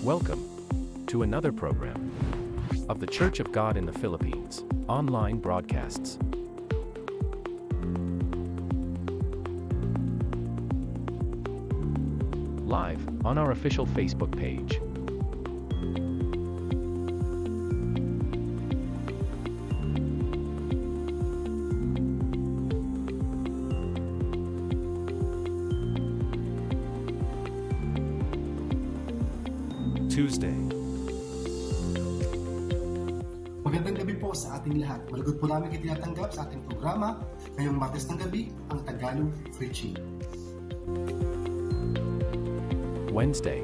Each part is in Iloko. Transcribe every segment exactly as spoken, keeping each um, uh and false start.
Welcome to another program of The Church of God in the Philippines online broadcasts. Live on our official Facebook page. Tuesday. Magandang gabi po sa ating lahat. Malugod po namin kayo tinatanggap sa ating programa ngayong Martes ng gabi, ang Tagalog Preaching. Wednesday.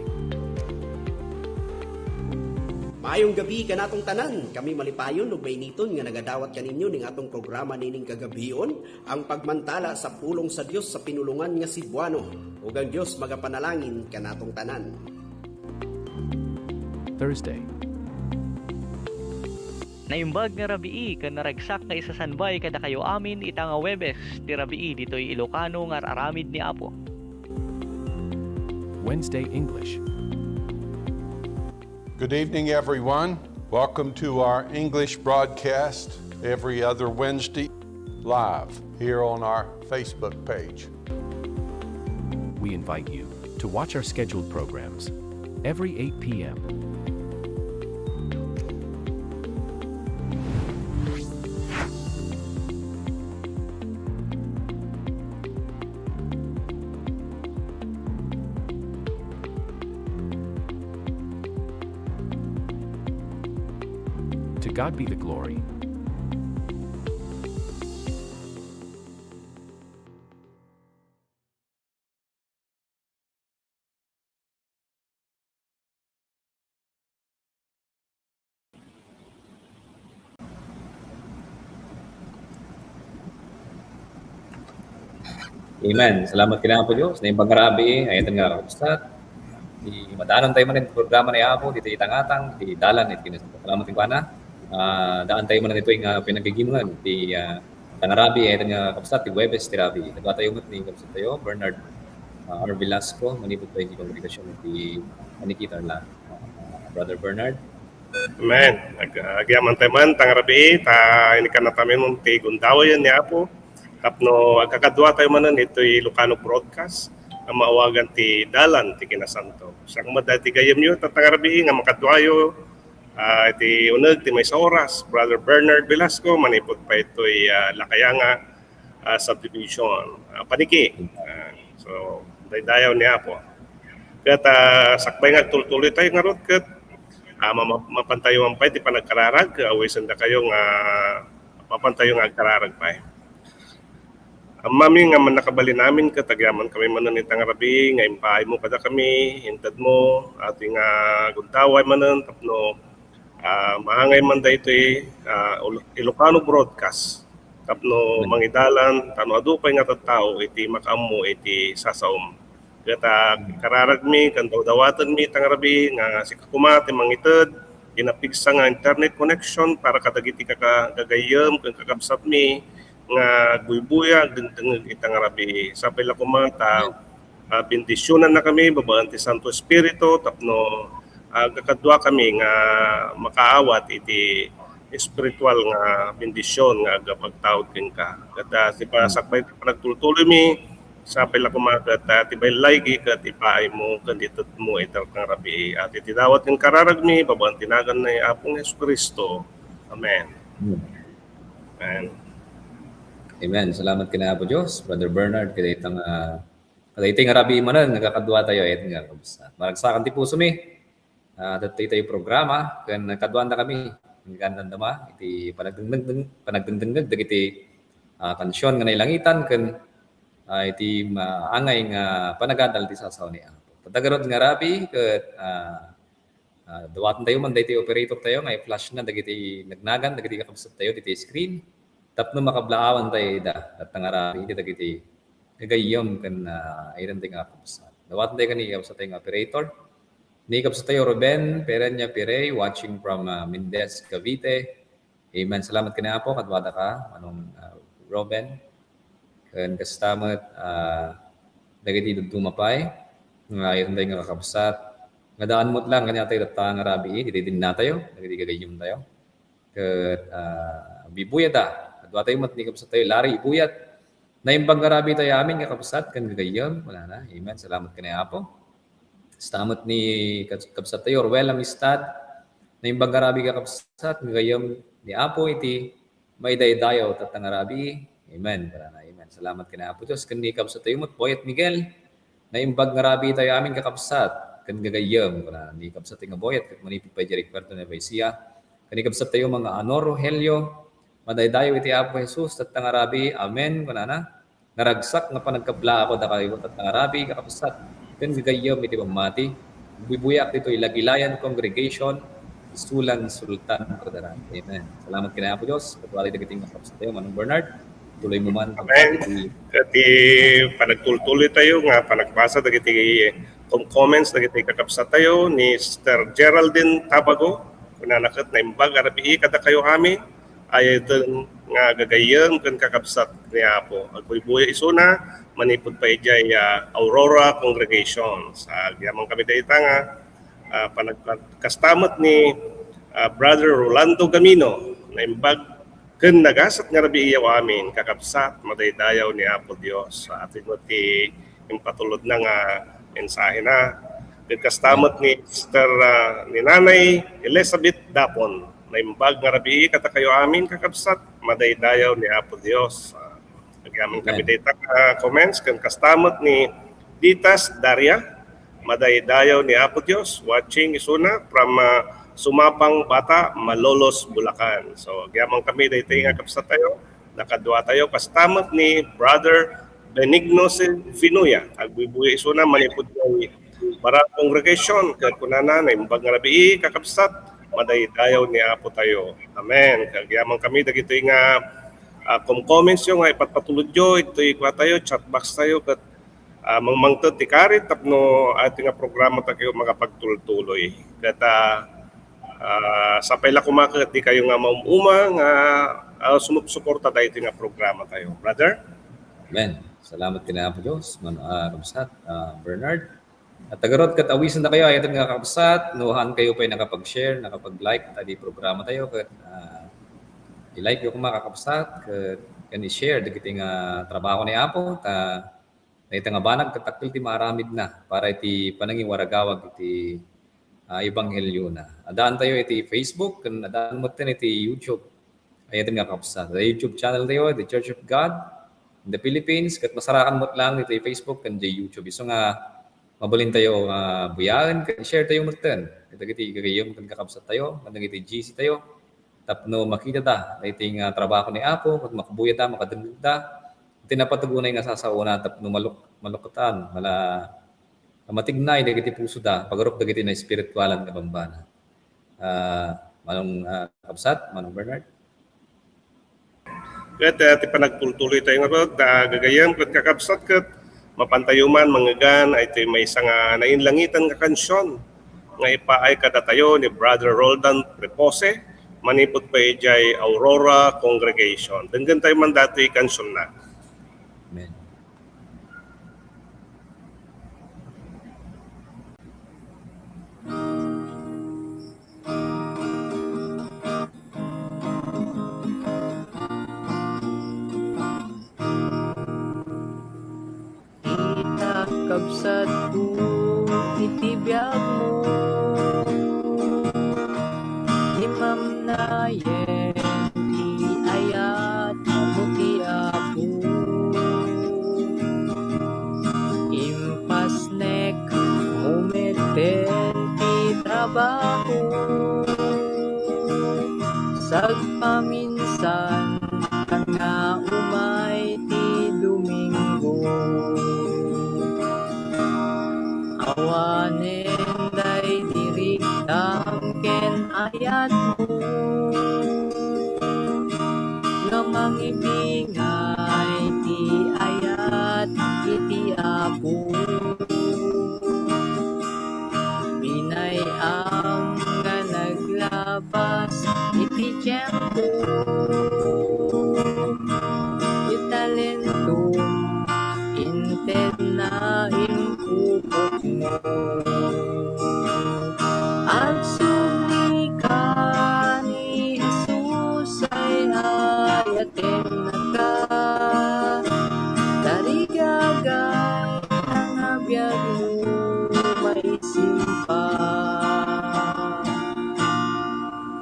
Maayong gabi kanatong tanan. Kami malipayon ug mainiton nga nagadawat kaninyo ning atong programa nining kagabion, ang pagmantala sa pulong sa Dios sa pinulongan nga Cebuano. Ug ang Dios magapanalangin kanatong tanan. Thursday. Naimbag nga rabii ken naragsak nga isasanbay kadakayo amin ita nga Huwebes ti rabii ditoy Ilocano nga ar-aramid ni Apo. Wednesday English. Good evening, everyone. Welcome to our English broadcast every other Wednesday. live here on our Facebook page. We invite you to watch our scheduled programs every eight p.m. To God be the glory. Amen. Salamat ken Apo Dios. Naimbag nga rabii, ay-ayaten nga kakabsat. Ti madanon tayo manen ti programa ni Apo, ditoy itangatang, ti dalan, iti kinasanto. Salamat ken kuana. Ah, daan tayo manen itoy nga pinaggigimongan, ti, ah, tangarabii, ay-ayaten nga kakabsat, ti Huwebes ti rabii. Nagwa tayo met ni kabsat tayo, Bernard, ah, R. Velasco, manipud pay iti kongregasyon ti Aniki, Tarlac. Ah, Brother Bernard. Amen. Ag-, agyaman tayo man, tangarabii, ta inikannatamin ti gundaway ni Apo. Tapno agkakadua tayo manen itoy Ilocano broadcast nga maawagan ti Dalan ti Kinasanto. Siak met dayta gayyemyo, ta tangarabii, nga makaduayo, ah, iti uneg ti maysa oras, Brother Bernard Velasco, manipud pay itoy, ah, Lacayanga, ah, subdivision. Ah, paniki. Ah, so, daydayaw ni Apo. Ket, ah, sakbay nga agtultuloy tayo ngarud ket, ah, ma-, ma-, mapan tayo man pay ti panagkararag, ah, awisan dakayo nga mapan tayo nga agkararag pay. Ammami nga mannakabalin amin ket agyaman kami manen ita nga rabii nga impaaymo kadakami, intedmo, iti nga gundaway manen tapno, ah, maangay man daytoy, ah, Ul-, Ilocano broadcast tapno mangidalan, ta no adu pay nga tattao iti makaammo iti sasaom. Ket, ah, kararagmi, ken dawdawatenmi ita nga rabii nga sika koma ti mangited, ti napigsa nga internet connection para kadagiti kaka-, gagayyem ken kakabsatmi nga agbuybuya, agdengdengngeg ita nga rabii. Sapay la koma ta, ah, bendisionannakami babaen ti Santo Espiritu tapno, ah, agkakaduakami nga makaawat iti espiritual nga bendision nga agpagtaud kenka. Ket, ah, ti pa-, sakbay ti panagtultuloymi, sapay la koma ket, ah, ti ballaygi ket ipaaymo ken itedmo ita nga rabii. Iti dawat ken kararagmi, babaen ti nagan ni Apong Jesu-Cristo. Amen. Amen. Amen. Salamat ken Apo Dios, Brother Bernard, kadayta nga, kadayta nga rabii manen nga agkakadua tayo, ay-ayaten nga kakabsat. Maragsakan ti pusomi. Ah, daytoy tayo programa, ken kaduandakami, ken dandama, iti panagdengdeng-, panagdengdengngeg dagiti, ah, kansion nga nailangitan, ken, ah, iti maangay nga panagadal ti sasaw ni Apo. Tatta garud nga rabii, ket, ah, ah, dawaten tayo man daytoy operator tayo nga i-flash na dagiti nagnagan, dagiti kakabsat tayo, ditoy screen. Tapno makablaawan tayo ida, tatta nga rabii, iti dagiti gagayyem ken, ah, ay-ayaten nga kakabsat. Dawaten tayo ken ni kakabsat tayo nga operator. Ni kabsat tayo, Ruben Pereña Pirey, watching from, ah, Mendez, Cavite. Amen. Salamat ken Apo, kaduada ka, Manong, ah, Ruben. Ken kasta met, ah, dagiti dadduma pay, nga ay-ayaten nga kakabsat. Nga daan met lang, kaniatayo tatta nga rabii, ditoy dinna tayo, dagiti gagayyem tayo. Ket, ah, bibuyat a. Kaduatayo met ni kabsat tayo, Larry Ibuyat. Naimbag nga rabii tayo amin nga kabsat ken gagayyem, kunana. Amen. Salamat ken Apo. Kasta met ni kabs-, kabsat tayo, Ruel Amistad. Naimbag nga rabii nga kabsat, gagayyem ni Apo iti maidaydayaw tatta nga rabii. Amen. Kunana. Amen. Salamat ken Apo Dios. Ken ni kabsat tayo met, Boyet Miguel. Naimbag nga rabii tayo amin nga kabsat ken gagayyem, kunana ni kabsat nga Boyet, ket manipud pay idiay Puerto Nueva Ecija. Ken ni kabsat tayo nga Anor Rogelio, madaydayaw iti Apo Jesus, tatta nga rabii. Amen, kunana. Naragsak nga panagkablaak kadakayo, tatta nga rabii, kakabsat, ken gagayyem iti pammati. Buybuyaak ditoy Lagilayan Congregation, Sulan, Sultan, Kudarat. Amen. Salamat ken Apo Dios. Kaduatayo dagiti nga kabsat tayo, Manong Bernard. Tuloy mo man. Amen. Iti panagtultuloy tayo nga panagbasa dagiti com-, comments dagiti kakabsat tayo ni Sister Geraldine Tabago. Kunana ket, naimbag a rabii kadakayo amin, ay-ayaten nga gagayyem ken kakabsat ni Apo. Agbuybuya isuna manipud pay idiay, ah, Aurora Congregation. Sa agyaman kami dayta nga, ah, panag-, kasta met ni, ah, Brother Rolando Gamino, naimbag Ken nagasat nga rabiiyo amin, kakabsat, madaydayaw ni Apo Dios. Atin met ti impatulodna nga mensahena. Ket kasta met ni Sister, ah, ni Nanay Elizabeth Dapon, naimbag nga rabii kadakayo amin, kakabsat, madaydayaw ni Apo Dios. Ah, agyamankami dayta nga comments, ken kasta met ni Ditas Daria, madaydayaw ni Apo Dios, watching isuna from, ah, Sumapang Bata, Malolos, Bulacan. So, agyamankami dayta nga kabsat tayo, nakaduatayo, kasta met ni Brother Benigno Finuya, agbuybuya isuna manipud Barang Congregation, ket kunana, naimbag nga rabii, kakabsat, madaydayaw ni Apo tayo. Amen. Agyamankami dagitoy nga, ah, comments yo nga ipatpatulodyo, itoy kua tayo, chat box tayo, ket ah, mangmangted ti karit tapno iti nga programa tayo makapagtultuloy. Ket, ah, ah, sapay la koma ket dikayo nga maum-uma nga, ah, sumupsuporta daytoy nga programa tayo. Brother? Amen. Salamat ken Apo Dios, man, ah, kabsat, ah, Bernard. At agarot ket awisenna kayo, ayaten nga kakabsat, no haan kayo pay nakapag-share, nakapag-like, ta di programa tayo, ket, ah, i-like yo koma kakabsat, ket, ken i-share, dagiti nga trabaho ni Apo, ta Dayta nga banag, ket dakkel ti maaramidna para iti panangiwaragawag iti, ah, ebanghelio na. Addaantayo iti Facebook, ken addaan metten iti YouTube. Ayaten nga kabsat. Iti YouTube channel tayo, The Church of God in the Philippines, ket masarakan met lang iti Facebook ken iti YouTube. Isu nga mabalintayo nga buyaen, ket share tayo metten. Ket dagiti gagayyem ken kakabsat tayo, ken dagiti G C tayo, tapno makita ta, daytoy nga trabaho ni Apo, ket makabuyat ta, makadengngeg ta, iti napateg unay nga sasaona tapno maluk-, maluketan, mala-, matignay dagiti pusoda, pagarup dagiti naespiritualan nga bambana. Ah, Manong, ah, Kabsat, Manong Bernard? Ket, ah, ti panagtultuloy tayo ngarud, ah, gagayyem ket kakabsat ket mapantayo man mangngegan, ay ti maysa nga nainlangitan nga kansion nga ipaay kadatayo ni Brother Roldan Prepose, manipud pay idiay Aurora Congregation. Denggen tayo man datoy kansionna. Amen. Ita, kabsatko, iti biagmo, imamnayen ti ayat mo ti Apo. Impasnek mo metten ti trabaho. Sagpaminsan nga umay ti Domingo, awanen daydi riktam ken ayatmo nga mangibingay ti ayat iti Apo. Binay-am nga naglabas iti tiempo, ti talentom, intedna impupokmo. Agsubli ka ni Jesus ay ayatennaka, tarigagay nga biagmo maisimpa.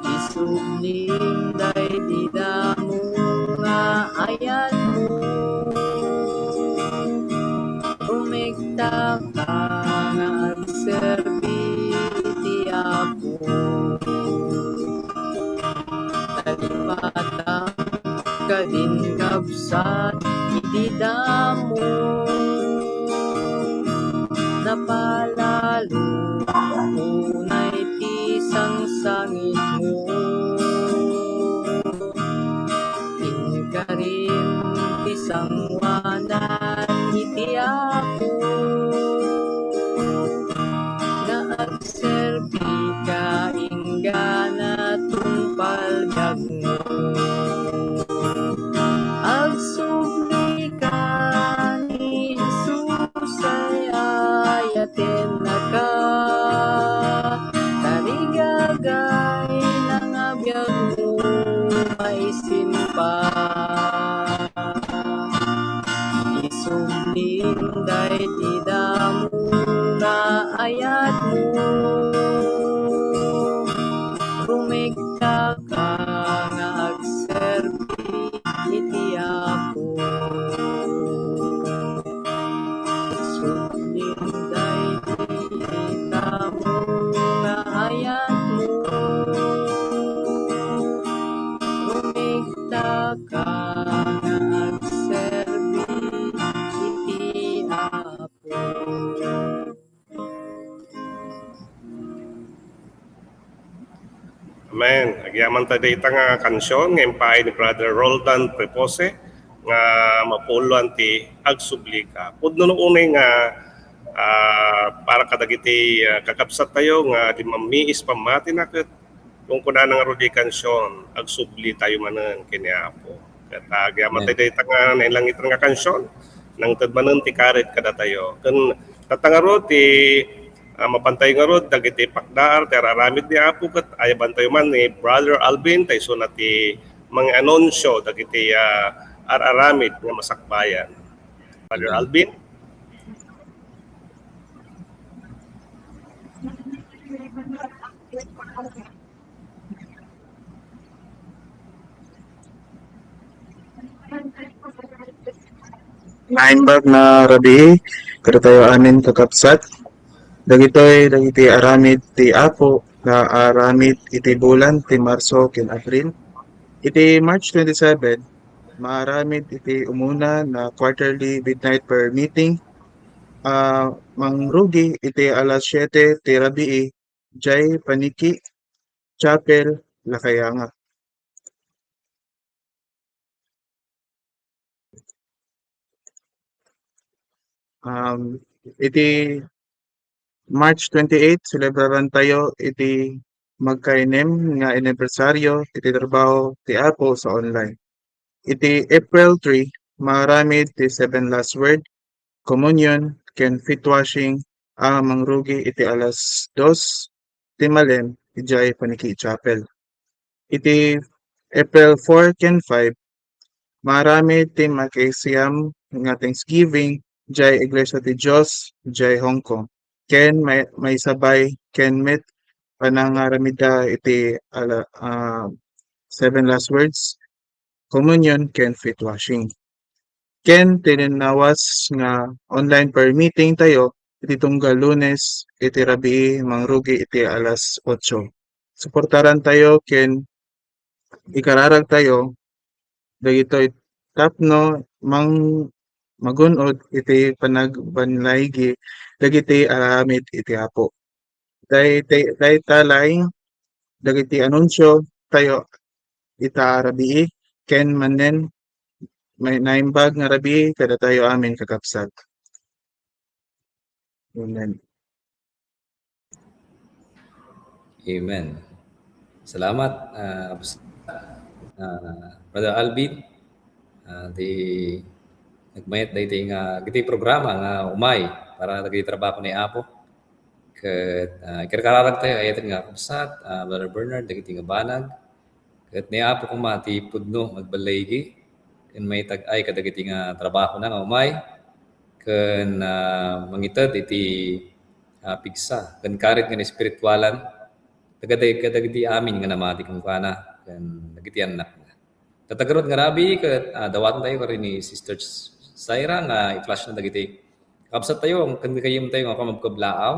Isublim daydi damo nga ayatmo. Umegta ka nga agserbi iti Apo. Nalipatan kadin kabsat iti damo. Napalalo unay ti sangsangitmo. Inkarim ti sanguanan iti Apo nga agserbi ka inggana tungpal biagmo. Agsubli ka ni Jesus ay ayatennaka, tarigagay nga biagmo maisimpa. ayatmo. Rumigta ka nga agserbi iti Apo. Sublim daydi itamo nga ayatmo. Rumigta ka nga agserbi iti Apo. Amen. Agyamanen ta dayta nga kansion nga impaay ni Brother Roldan Prepose nga mapuloan ti Agsubli Ka. Pudno no unay nga, ah, para kadagiti, ah, kakabsattayo nga di mammiis pammatina ket kunkunana nga rudi kansion, agsubli tayo manen ken ni Apo. Ket, ah, agyamanen ta dayta nga nailangitna nga kansion, nangted manen ti karit kadatayo. Ken tatta ngarud ti, ah, mapantayo ngarud dagiti pakdaar ti ar-aramid ni Apo ket ayabantayo man ni Brother Alvin ta isuna ti mangianunsio dagiti, ah, ar-aramid nga masakbayan. Brother Alvin? Naimbag nga rabii kadatayo amin, kakabsat. Dagitoy dagiti aramid ti Apo nga aramid iti bulan ti Marso ken Abril. Iti March twenty-seven, maaramid iti umuna nga quarterly midnight prayer meeting, ah, mangrugi iti alas siete ti rabii, jay Paniki Chapel, La Cayanga. Um, iti March twenty-eight, selebraran tayo iti magkainem nga anibersaryo iti trabaho ti Apo sa online. Iti April three, maaramid ti Seven Last Word, Communion, ken Feet Washing a mangrugi iti alas dos ti malem idiay Paniki Chapel. Iti April four ken five, maaramid ti makisiyam nga Thanksgiving jay Iglesia ti Dios jay Hong Kong, ken may, maisabay ken met panangaramidda iti ala-, ah, Seven Last Words, Communion, ken Feet Washing. Ken ti linnawas nga online prayer meeting tayo iti tunggal Lunes iti rabii mangrugi iti alas otso. Suportaran tayo ken ikararag tayo dagitoy tapno mang-, magun-od iti panagbanlaigi dagiti aramid iti Apo. Day-, day-, dayta laeng dagiti anunsio tayo ita a rabii, ken manen may naimbag nga rabii kadatayo amin, kakabsat. Amen. Amen. Salamat, ah, Apostol, ah, Brother Alvin, ah, ti nagmayat daytoy nga, dagiti programa nga umay para dagiti trabaho ni Apo. Ket, ah, ikarkararag tayo, ayaten nga kabsat, ah, Brother Bernard, dagiti nga banag. Ket ni Apo koma ti pudno nga agballaigi ken maitag-ay kadagiti nga trabahona nga umay ken, ah, mangited iti, ah, pigsa ken karit nga naespiritualan dagadi-, kadagiti amin nga namati kenkuana ken dagiti annakna. Tatta ngarud nga rabii ket, ah, dawaten tayo karin ni Sister Syra nga i-flashna dagiti kabsat tayo ken kayem tayo nga kumabkablaaw.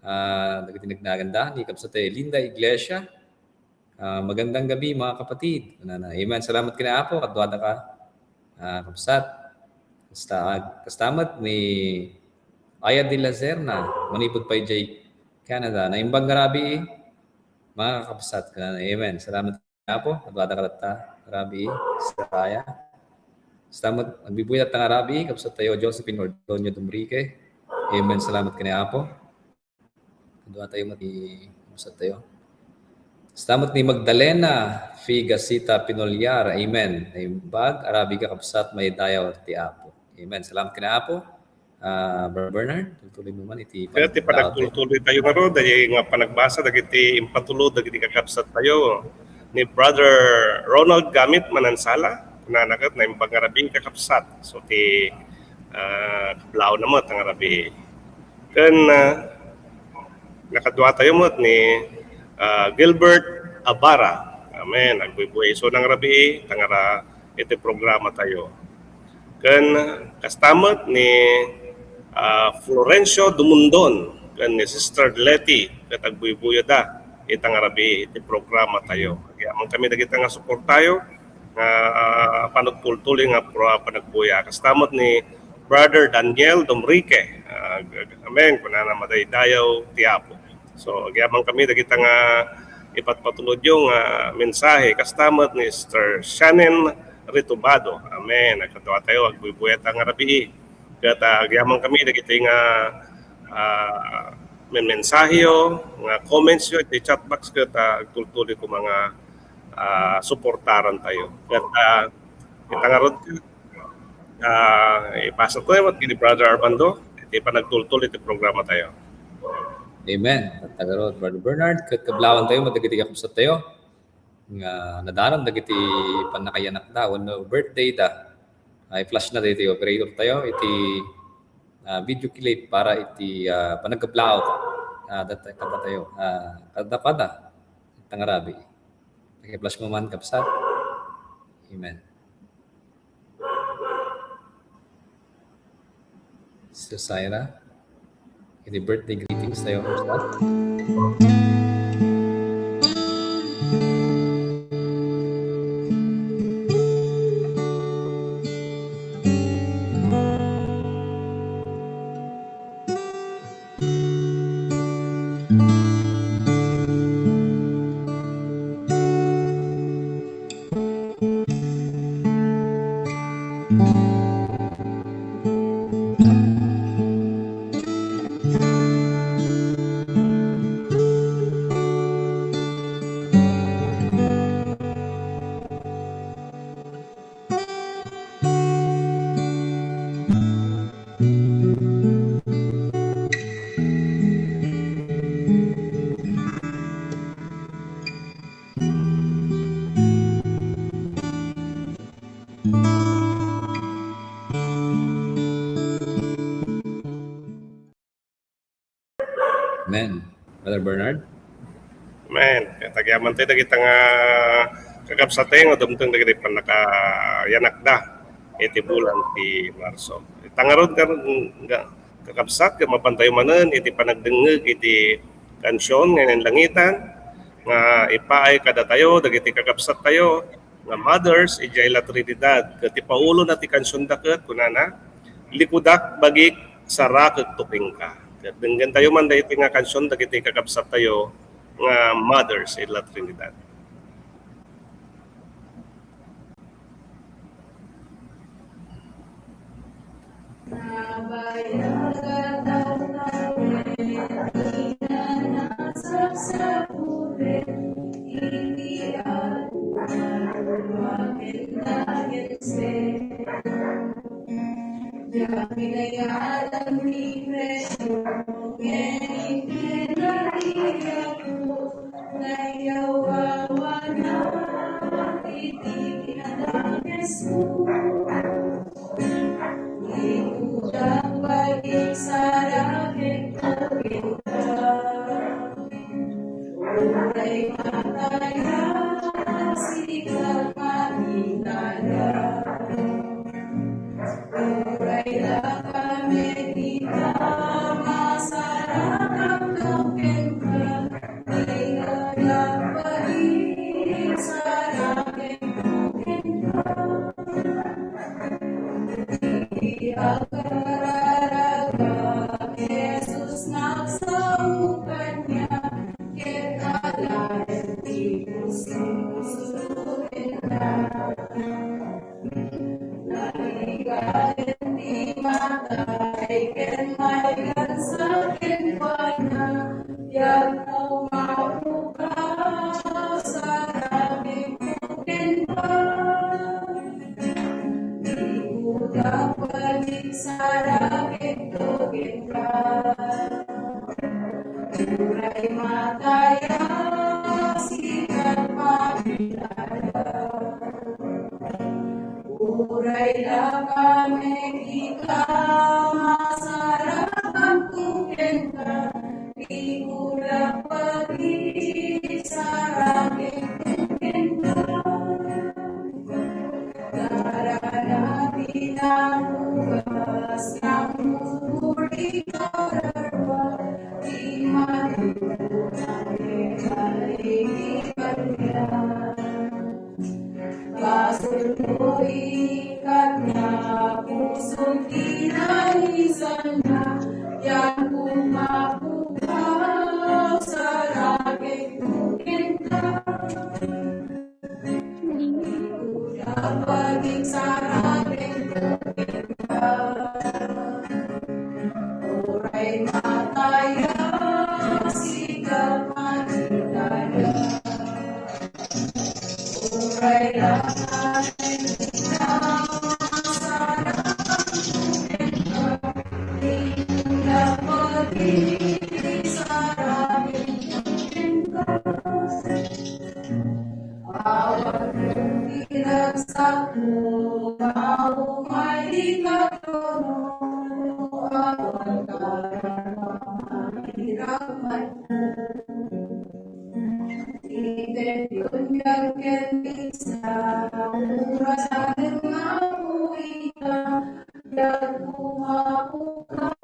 Ah, dagiti nagnaganda ni kabsat tayo Linda Iglesia. Ah, "Magandang gabi, mga kapatid," kunana. Amen. Salamat ken ni Apo, kaduada ka, ah, kabsat. Kasta, kasta met ni Aya de la Serna, manipud pay jay Canada. "Naimbag nga rabii, mga kabsat," kunana. Amen. Salamat ken ni Apo, kaduada ka tatta, rabii, Sister Aya. Kasta met, agbibuya tatta nga rabii, kabsat tayo Josephine Ordonio Dumrique. Amen. Salamat ken ni Apo. Kadua tayo met ni, kabsat tayo. Kasta met ni Magdalena Figasita Pinolyar. Amen. Naimbag, arabii ka kabsat, maidayaw ti Apo. Amen. Salamat ken ni Apo. Ah, Brother Bernard, tultuloy mo man iti Kaya ti panagtultuloy tayo ngarud, daydi nga panagbasa dagiti impatulod dagiti kakabsat tayo ni Brother Ronald Gamit Manansala. Kunana ket, "Naimbag nga rabii, kakabsat." So, ti, ah, kablaawna met nga rabii. Ken, ah, Nakaduatayo met ni, ah, Gilbert Abara. Amen. Agbuybuya isuna nga rabii, tangara iti programa tayo. Ken kasta met ni, ah, Florencio Dumundon ken ni Sister Letty ket agbuybuyada ita nga rabii iti programa tayo. Agyamankami dagita nga suportayo nga, ah, panagtultuli nga pro-, panagbuya. Kasta met ni Brother Daniel Domrique. Ah, amen. Kunana, madaydayaw ti Apo. So, agyamankami dagita nga ipatpatulodyo nga mensahe. Kasta met ni Sister Shannon Ritubado. Amen. Agkaduatayo, agbuybuya ta nga rabii. Ket, ah, agyamankami dagiti nga, ah, menmensaheyo, nga commentsyo iti chat box ket, ah, agtultuli koma nga, ah, suportaran tayo. Ket, ah, ita ngarud, ah, ipasa tayo met ken ni Brother Armando iti panagtultuli iti programa tayo. Amen. Ita ngarud, Brother Bernard, ket kablawan tayo met dagiti kakabsat tayo nga nadanon dagiti pannakayanakda wenno birthday da. Ay, flash na daytoy operator tayo iti, ah, video clip para iti, ah, panagkablao, ah, dat-, kadatayo, ah, kada, kada. Ita nga rabii. Paki-flash mo man, kabsat. Amen. Sister Syra, any birthday greetings tayo, kabsat? Amen. Brother Bernard? Amen. Ket agyamankami dagita nga kakabsat tayo nga dumteng dagiti pannakayanakda iti bulan ti Marso. Ita ngarud, ngarud nga kakabsat, ket mapan tayo manen iti panagdengngeg iti kansion nga inlangitan nga ipaay kadatayo dagiti kakabsat tayo nga mothers idiay La Trinidad. Ket ti paulona ti kansionda ket kunana, "Likudak bagik, sarakekto kenka." Ket denggentayo man daytoy nga kansion dagiti kakabsat tayo nga mothers id La Trinidad. Nabayag a tawen, ina nasapsapulen, iti adu a rumaken dagitse. Diak pinayadan ti presyo, ngem inkay narigato, nayawawanak iti kinadakesmo. Likudak bagik, sarakekto kenka. Uray matayas, sika maitaya. Uray dakami dita, masarakekto kenka. Likudak bagik, sarakekto kenka. Iti agkararagak, Jesus, nagsao kaniak, ket alaen ti pusom, surotenka. Narigaden ti matay, ken maygansa kenkuana, diak mapukaw, sarakekto kenka. Likudak bagik, sarakekto kenka. Uray matayas, sika maitaya. Uray dakami dita, masarakekto kenka. Ti kunak pagsarakek kenka. Dara ti naubas nga puri kararua, ti manunotak ket alipaluyan. Basolmo, ikatna, puson ti naisanna, yan kumapukaw, saraken kenka. Ikuda pagin saraken kenka. Uray mataya, sika mataya. Iti biag ken pigsa, urasanem nga Apo ita, diak kumapukaw,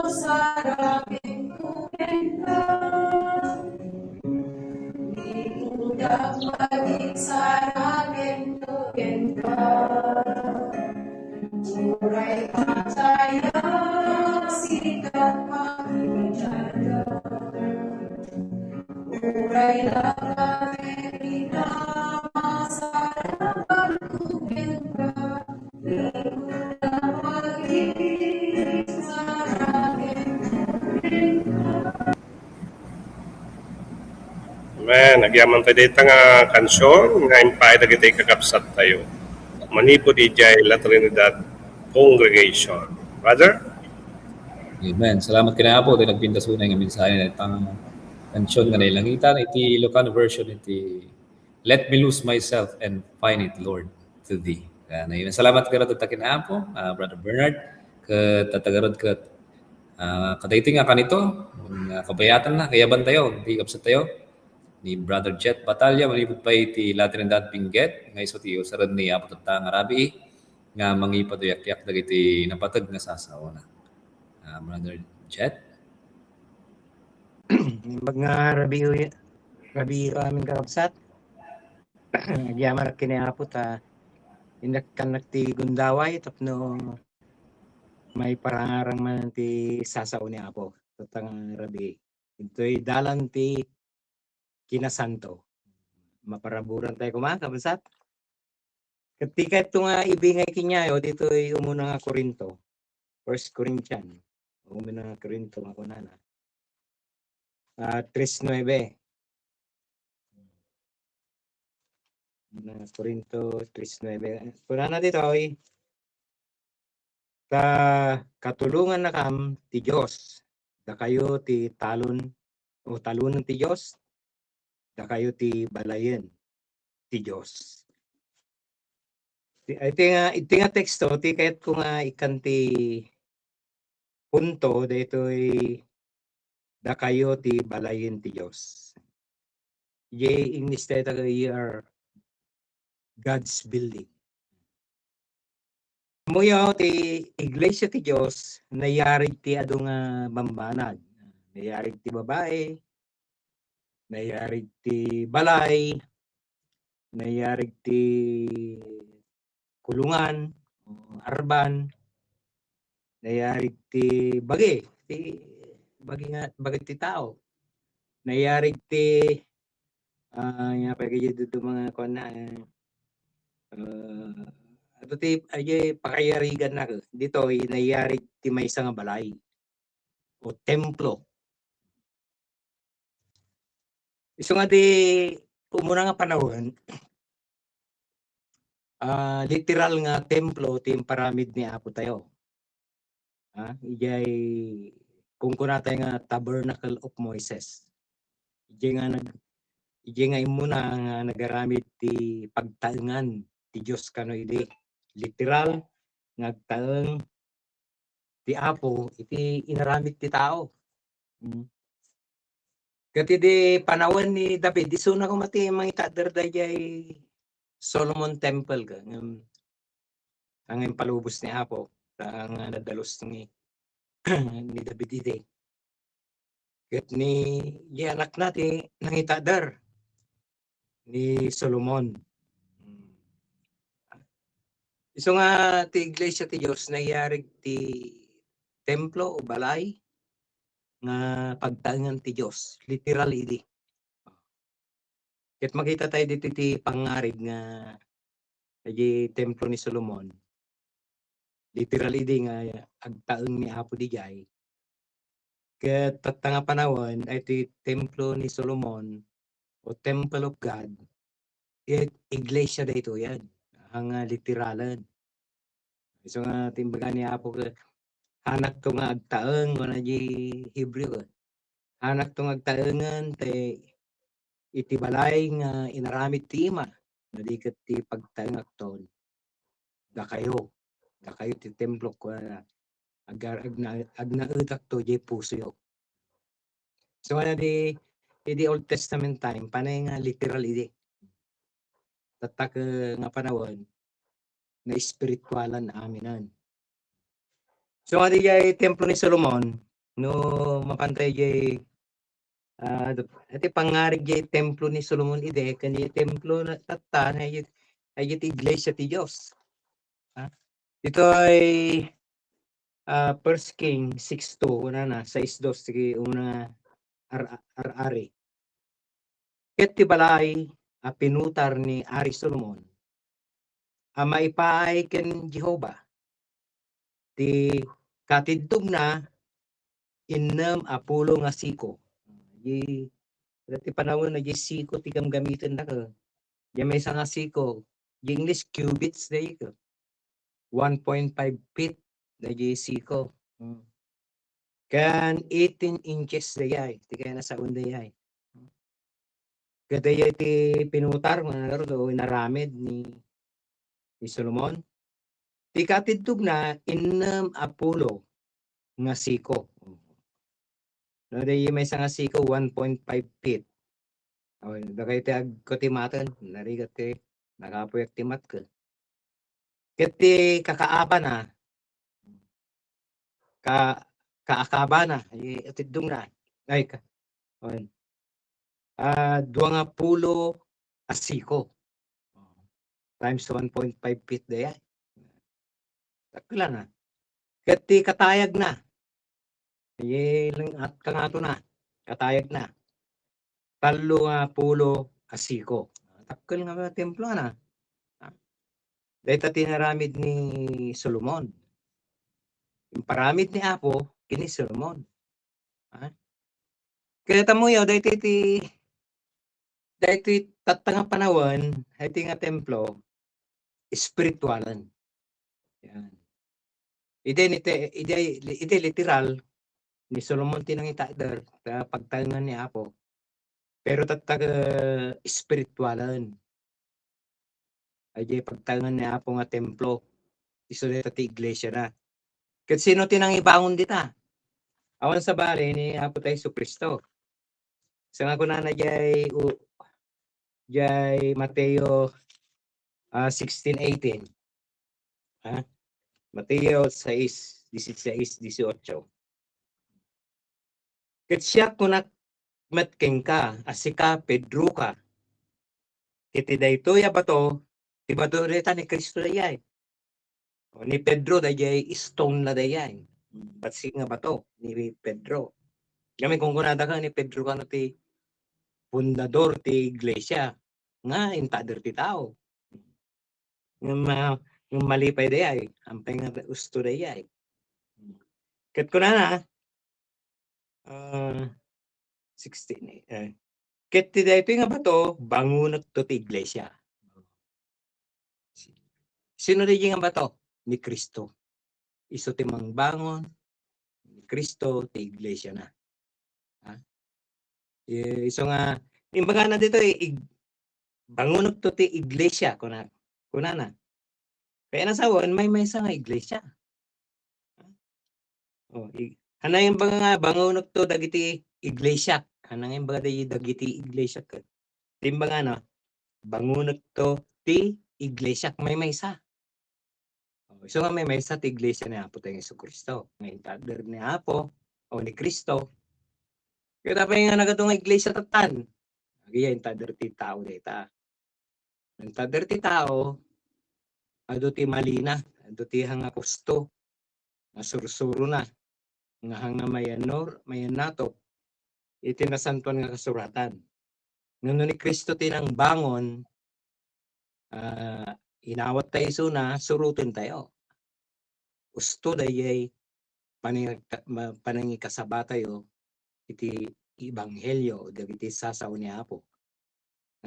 sarakenko kenka. Ikudak pagin sarakenko kenka. Uray mataya, sika mataya. Uray Amen. Agyaman tayo dayta nga kansion nga impay dagiti kakabsat tayo manipud idiay La Trinidad Congregation. Brother? Amen. Salamat ken Apo, ti nagpintas unay nga mensahe nga itang kansion nga nailangitan iti Ilocano version iti "Let me lose myself and find it, Lord, to thee." Ah, nay-, salamat garud ita ken Apo, ah, Brother Bernard, ket tatta garud ket, ah, kadaytoy nga kanito, nga kabayatanna, kayaban tayo, ti kabsat tayo, ni Brother Jet Batalla, manipud pay ti La Trinidad Benguet, nga isu ti usaren ni Apo tatta nga rabii, nga mangipaduyakiak dagiti napateg nga sasaona. Ah, Brother Jet? Imbag nga rabii, rabii amin kakabsat. Agyamanak ken ni Apo ta innak-, kannak ti gundaway tapno maiparangarang man ti sasao ni Apo. Tatta nga rabii. Ditoy dalan ti kinasanto. Maparaburan tayo koma, kabsat. Ket ti kayatko nga ibingay kenyayo, ditoy umuna nga Corinto, First Corinthian, umuna nga Corinto nga kunana. Ah, tres nuebe. Umuna nga Corinto tres nuebe. Kunana ditoy, Ta katulongannakam ti Dios, dakayo ti talon, o talonen ti Dios, dakayo ti balayen ti Dios. Ti, iti nga, iti nga teksto, ti kayatko nga ikkan ti punto, daytoy dakayo ti balayen ti Dios. Idiay English tayo taga, "Ye are God's building." Ammoyo ti iglesia ti Dios, nayarig ti adu nga bambanag. Nayarig ti babai, nayarig ti balay, nayarig ti kulungan, arban, nayarig ti bagi, ti bagi nga, bagi ti tao. Nayarig ti, ah, nga pagidid mga kuan na, eh, ah, ato ti, ay, pakayarigan na, ditoy, nayarig ti maysa nga balay o templo. Isu nga di umuna nga panawen, ah, literal nga templo ti imparamid ni Apo tayo. Ah, idiay kunkunatay nga Tabernacle of Moses. Idiay nga nag-, idiay nga immuna nga nagaramid ti pagtaengan ti Dios kano idi. Literal nga agtaeng ti Apo iti inaramid ti tao. Mm. Ket idi panawen ni David, isuna koma ti mangitader daydiay Solomon Temple ka, ngem, ngem palubos ni Apo, ta nga nadalus ni, ni David idi. Ket ni, di anakna ti nangitader ni Solomon. Isu nga ti iglesia ti Dios, nayarig ti templo o balay nga pagtaengan ti Dios, literal idi. Ket makita tayo ditoy ti pangngarig nga, idiay templo ni Solomon. Literal idi nga agtaeng ni Apo didiay. Ket tatta nga panawen, ay ti templo ni Solomon o Temple of God, ket iglesia daytoyen, nga literalen. Isu nga ti imbaga ni Apo ket, "Hanakto nga agtaeng," kuna di Hebreo, eh. "Hanakto nga agtaengen, tay iti balay nga inaramid ti Ima, no di ket ti pagtaengakton, dakayo, dakayo ti templo," kuna, "Agar-, agna-, agnaedakto diay pusoyo." So, ano di, idi Old Testament time, panay nga literal idi. Tatta ket nga panawen, na espiritualan aminen. So, nga diay templo ni Solomon, no mapantay diay, ah, iti pangngarig diay templo ni Solomon idi, ken diay templo na tatta, na idiay, idiay ti iglesia ti Dios. Ha? Ditoy, ah, First King six two, una na, sais dos, sige, una nga ar-, ar-, ari. Ket ti balay a pinutar ni Ari Solomon a maipaay ken Jehovah, ti katiddogna innem a pulo nga siko. Di, dati panawen na di siko ti gamgamiten na ka. Di maysa nga siko, di English cubits da ka. One point five feet da di siko. Hmm. Ken eighteen inches dayay, ti kayat a saon dayay. Ket dayay ti pinutar, mga ngarud, o inaramid ni, ni Solomon. Ti katiddogna, innem a pulo nga siko. No, dayay maysa nga siko, one point five feet. O, dagay ti agkutimaten, narigat ti nakapuyak ti matko. Ket ti kakaabana, ka-, kaakabana, i-, atiddongna, ay, ka-, on. Ah, dua nga pulo a siko. Times one point five feet dayay. Dakkel na. Ket ti katayagna, Ay, lang-, at kangato na, katayag na. Tallo nga pulo a siko. Dakkel nga templo na. Ha? Dayta ti inaramid ni Solomon. Imparamid ni Apo ken ni Solomon. Ha? Kaya tamuyo, dayta ti, dayta ti tatta nga panawen, dayta nga templo, espiritualan. Yan. Idi ni te-, idi, idi literal, ni Solomon ti nangitader, ta pagtaengan ni Apo. Pero tatta, eh, espiritualan. Ay, di pagtaengan ni Apo nga templo. Isu dayta ti iglesia na. Ket sino ti nangibangon dita? Awan sabali ni Apo tayo Jesu-Cristo. Saan nga kunana jay, u-, jay Mateo, ah, sixteen eighteen. Ha? Mateo sais, dieciséis, dieciocho. Ket siak kunak met kenka, a sika, Pedro ka. Ket ti daytoy a bato, ti bato dayta ni Cristo dayay. O, ni Pedro, dayjay stone na dayjay. Bassit nga bato ni Pedro. Kami, kunkunada ka ni Pedro kano ti fundador ti iglesia nga intader ti tao. Nga ma-, nga malipay dayjay, ampay nga usto dayjay. Ket kunana, ah, sixteen, eh, ket ti daytoy nga bato, bangonekto ti iglesia. Sino dayjay nga bato? Ni Cristo. Isu ti mangbangon, ni Cristo ti iglesia na. Ha? Eh, isu nga, imbagana ditoy, ig-, bangonekto ti iglesia, kuna-, kunana. Kaya nasawen, maymaysa nga iglesia. O, i-, hanay imbag nga bangonekto dagiti iglesia. Ano nga imbaga dagiti iglesia ket? Timbangana, bangonekto ti iglesiak maymaysa. O, isu nga maymaysa ti iglesia ni Apo tayo Jesu-Cristo. Nga intader ni Apo o ni Cristo. Ket apay nga nagadu nga iglesia tattan? Agiya intader ti tao dayta. Intader ti tao, adu ti malina, adu ti hanga kusto, nga sursurona, nga hanga mayanor, mayannatop iti nasantuan nga kasuratan. Nga no ni Cristo ti nangbangon, ah, inawat tayo isuna, suroten tayo. Usto dayjay panangika-, ma-, panangikasaba tayo iti ebanghelio dagiti sasao ni Apo.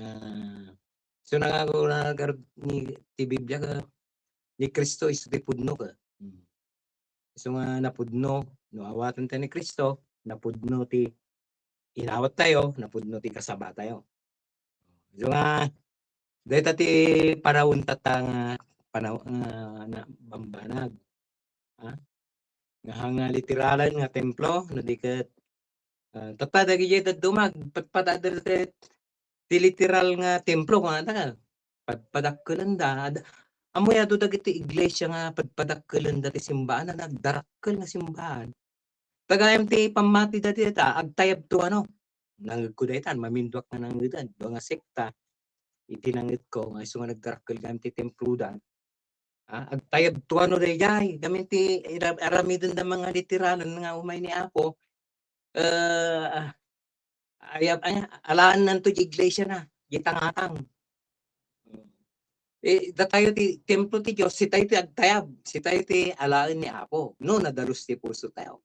Ah, so nangagura ni ti Biblia ka ni Cristo isu ti pudno ka. Hmm. Isu nga napudno, no awaten tayo ni Cristo, napudno ti inawat tayo, napudno ti kasaba tayo. Isu nga, dayta ti panawen tatta nga panaw-, nga na-, bambanag. Ha? Nga hanga literalan nga templo, no di ket, ah, tatta dagiti dadduma, agpadpadader ti, ti literal nga templo, kunana, padpadakkelenda. Ad-, ammoy adu dagiti iglesia nga padpadakkelenda ti simbaanna, nagdarakkel nga simbahan. Ta gayam ti pammatida dita, agtayabto ano. Nangngegko dayta, maminduak nga nangngegdan, dua nga sekta, iti nangngegko, nga isu nga nagdarakkel gayam ti temploda. Ah, agtayabto ano dayjay, gamin ti ira-, aramidenda nga literalan nga umay ni Apo, eh, ah, ayab-, ay, alaennanto ti iglesiana, ti tangatang. Eh, datayo ti templo ti Dios, sitayo ti agtayab, sitayo ti alaen ni Apo. No, nadalus ti puso tayo.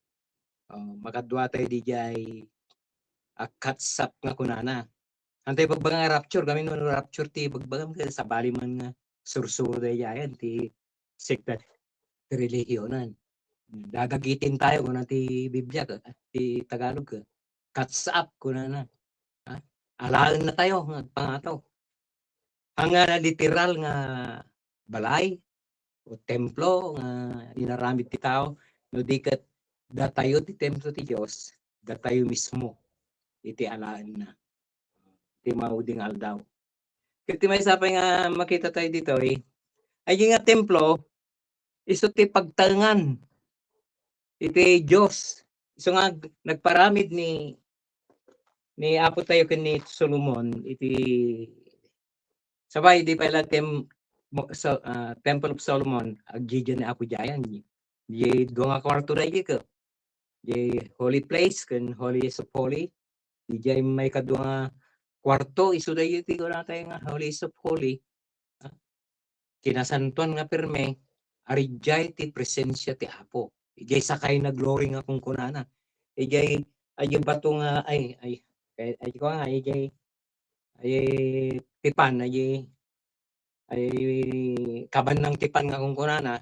Oh, makadua tayo didiay, ah, catch up nga kunana. Antay bagbaga nga rapture, gamin no rapture ti bagbagam, ket sabali man nga sursuro daydiayen ti sekta ti relihiyonan. Dadagitin tayo, kuna ti Biblia, ka-, ti Tagalog, ka-, catch up, kunana. Ha? Alaenna tayo nga agpangataw. Ania nga literal nga balay o templo nga inaramid ti tao, no di ket datayo ti templo ti Dios, datayo mismo iti alaenna ti maudi nga aldaw. Ket ti maysa pay nga makita tayo ditoy, ay nga templo, isu ti pagtaengan iti Dios. Isu nga ag-, nagparamid ni, ni Apo tayo ken ni Solomon iti, sabay, di pay la tem-, mo-, so, ah, Temple of Solomon, agdidiay ni Apo diayen. Di dua nga kwarto daydi ket, di holy place ken holiest of holy. Didiay maikadua nga kwarto, isu daydi ti kunatayo nga holiest of holy. Ah, kinasantoan nga pirme, aridiay ti presensia ti Apo. Idiay sakay na glory nga kunkunana. Idiay, idiay bato nga, ay, ay, ay, ay, ko nga, idiay, ay, tipan, idiay, ay, kaban ng tipan nga kunkunana.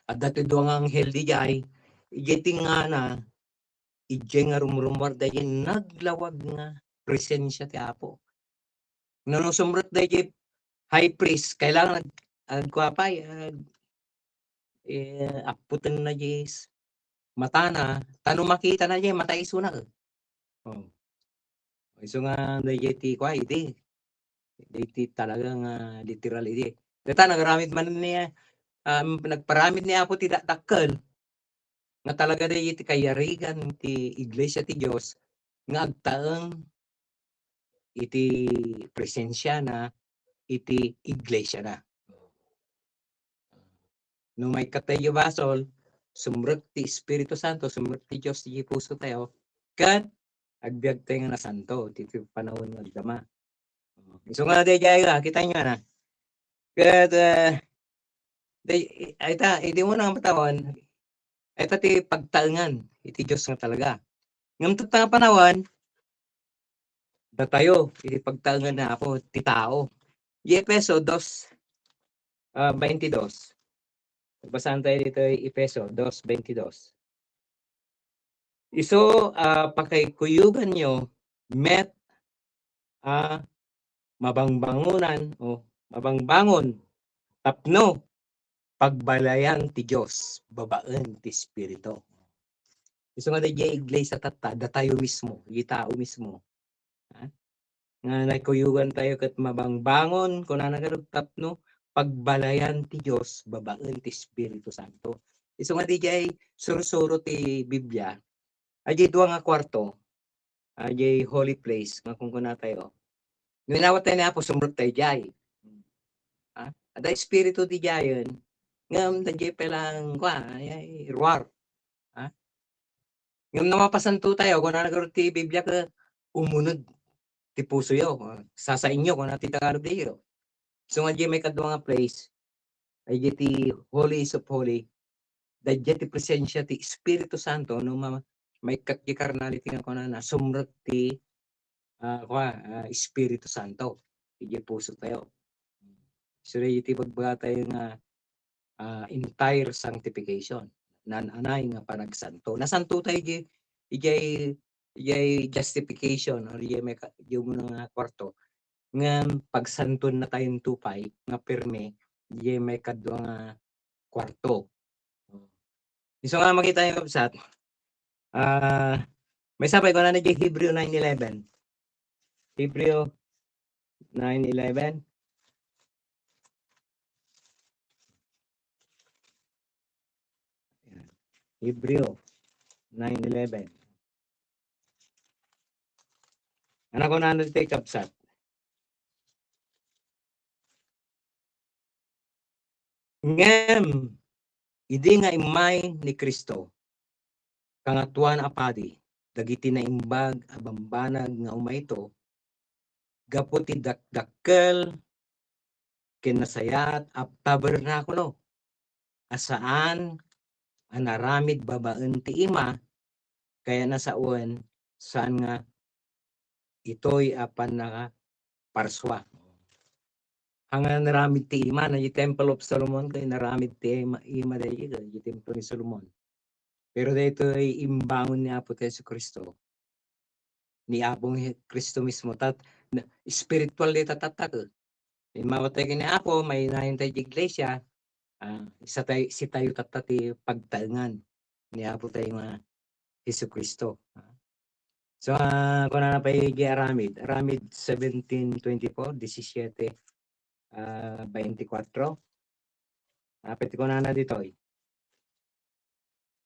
Adda ti dua nga anghel didiay, idiay tingngana, idiay nga rumrumuar daydiay naglawag nga presensia ti Apo. No, no sumrek daydiay high priest, kailangan ag-, agkuapay, ag-, eh, apputenna diay s-, matana, ta no makitana diay, matay isuna. Oh. Isu nga daydiay ti kua idi. Daydiay ti talaga nga literal idi. Dayta nagaramid man ni, um, nagparamid ni Apo ti dakdakkel. Nga talaga daydiay ti kayarigan ti iglesia ti Dios nga agtaeng iti presensiana iti iglesiana. No maikkat tayo basol, sumrek ti Espiritu Santo, sumrek ti Dios iti puso tayo, ket agbiag tayo nga nasanto iti panawen nga agdama. Isu nga daydiay, ah, kita nyo na. Ket, eh, day-, ay ta, iti una nga panawen, ay ta ti pagtaengan iti Dios nga talaga. Ngem tatta nga panawen, datayo iti pagtaengan ni Apo ti tao. Di Efeso dos, ah, baintidos. Basahan tayo dito, Efeso dos baintidos. Isu, ah, pakikuyoganyo met a mabangbangonan o mabangbangon tapno pagbalayan ti Dios babaen ti Espiritu. Isu nga daydiay iglesia tatta, datayo mismo, daydiay tao mismo. Ha? Nga naikuyogan tayo ket mabangbangon, kunana garud, tapno pagbalayan ti Dios babaen ti Espiritu Santo. Isu nga daydiay sursuro ti Biblia, adiay dua nga kuarto, adiay holy place nga kunkuna tayo. No inawat tayo ni Apo, sumrek tayo diay. Ha? Adda Espiritu diay, ngem daydiay pay lang, kua, ay, ay, ruar. Ha? Ngem no mapasanto tayo, kunana garud ti Biblia ket umuneg ti pusoyo, ah, sasainyo, kunana ti Tagalog diyo. So, nga diay maikadua nga place, ay diay ti Holies of Holy, daydiay ti presensia ti Espiritu Santo, no ma-, maikkat ti carnality nga kunana, sumrek ti, ah, kua, ah, Espiritu Santo, idiay puso tayo. So, daydiay ti ibagbaga tayo nga, ah, entire sanctification, naan-anay nga panagsanto. Nasanto tayo idiay, idiay, idiay justification, or idiay maika-, idiay umuna nga kuarto. Ngem pagsantoan na tayo nito pay nga pirmi, idiay maikadua nga kuarto. Isu nga makita tayo, kabsat, ah, maysa pay, kunana diay Hebreo nine eleven. Hebreo nine eleven. Hebreo nine eleven. Ania kunana ditoy, kabsat? Ngem idi nga immay ni Cristo, Kangatoan a Padi dagiti naimbag a bambanag nga umayto, gapu ti dakdakkel ken nasayaat a tabernakulo a saan a naramid babaen ti ima, kayatna sawen, saan nga itoy a pannakaparsua. Ania nga naramid ti ima, na di Temple of Solomon, kay naramid ti ima, ima daydi, di Templo ni Solomon. Pero daytoy imbangon ni Apo Jesu-Cristo. Ni Apo Cristo mismo, tat-, na-, spiritual dayta tatta, eh. Immawat tayo ken ni Apo, mainayon tayo ti iglesia, ah, sitayo, sitayo tatta ti pagtaengan ni Apo tayo nga Jesu-Cristo. So, ah, kunana pay iti aramid, Aramid seventeen twenty-four, disisiete, ah, baintikwatro. Apay ti kunana ditoy?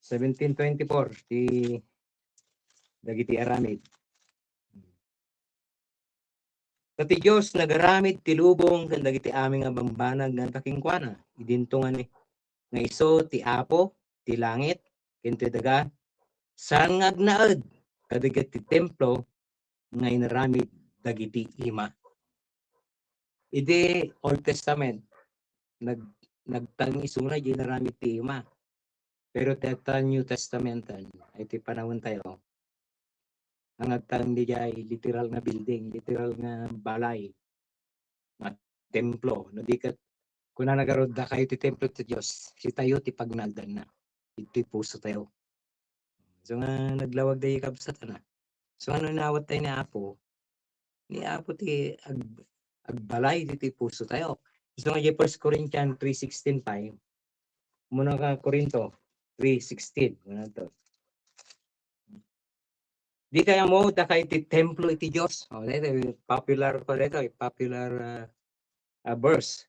Seventeen twenty-four, ti dagiti aramid. Ta ti Dios nagaramid ti lubong ken dagiti amin nga bambanag nga adda kenkuana. Idinto nga ni, nga isu ti Apo ti langit ken ti daga, saan nga agnaed kadagiti templo nga inaramid dagiti ima. Idi Old Testament, nag-, nagtaeng isuna diay inaramid ti ima. Pero ti adda New Testament, ay ti panawen tayo, ang agtaeng diay literal nga building, literal nga balay, nga templo. No di ket, kunana garud, dakayo ti templo ti Dios, sitayo ti pagnaedanna. Iti puso tayo. So nga naglawag daydi, kabsat, ana. So, ano inawat tayo ni Apo? Ni Apo ti ag-, agbalay ditoy puso tayo. So nga, di First Corinthians three sixteen five. Muna ka Corinto three sixteen. Muna to. Dikay ammo, dakay ti templo iti Dios. Oh, daytoy popular pa daytoy, popular, ah, ah, verse.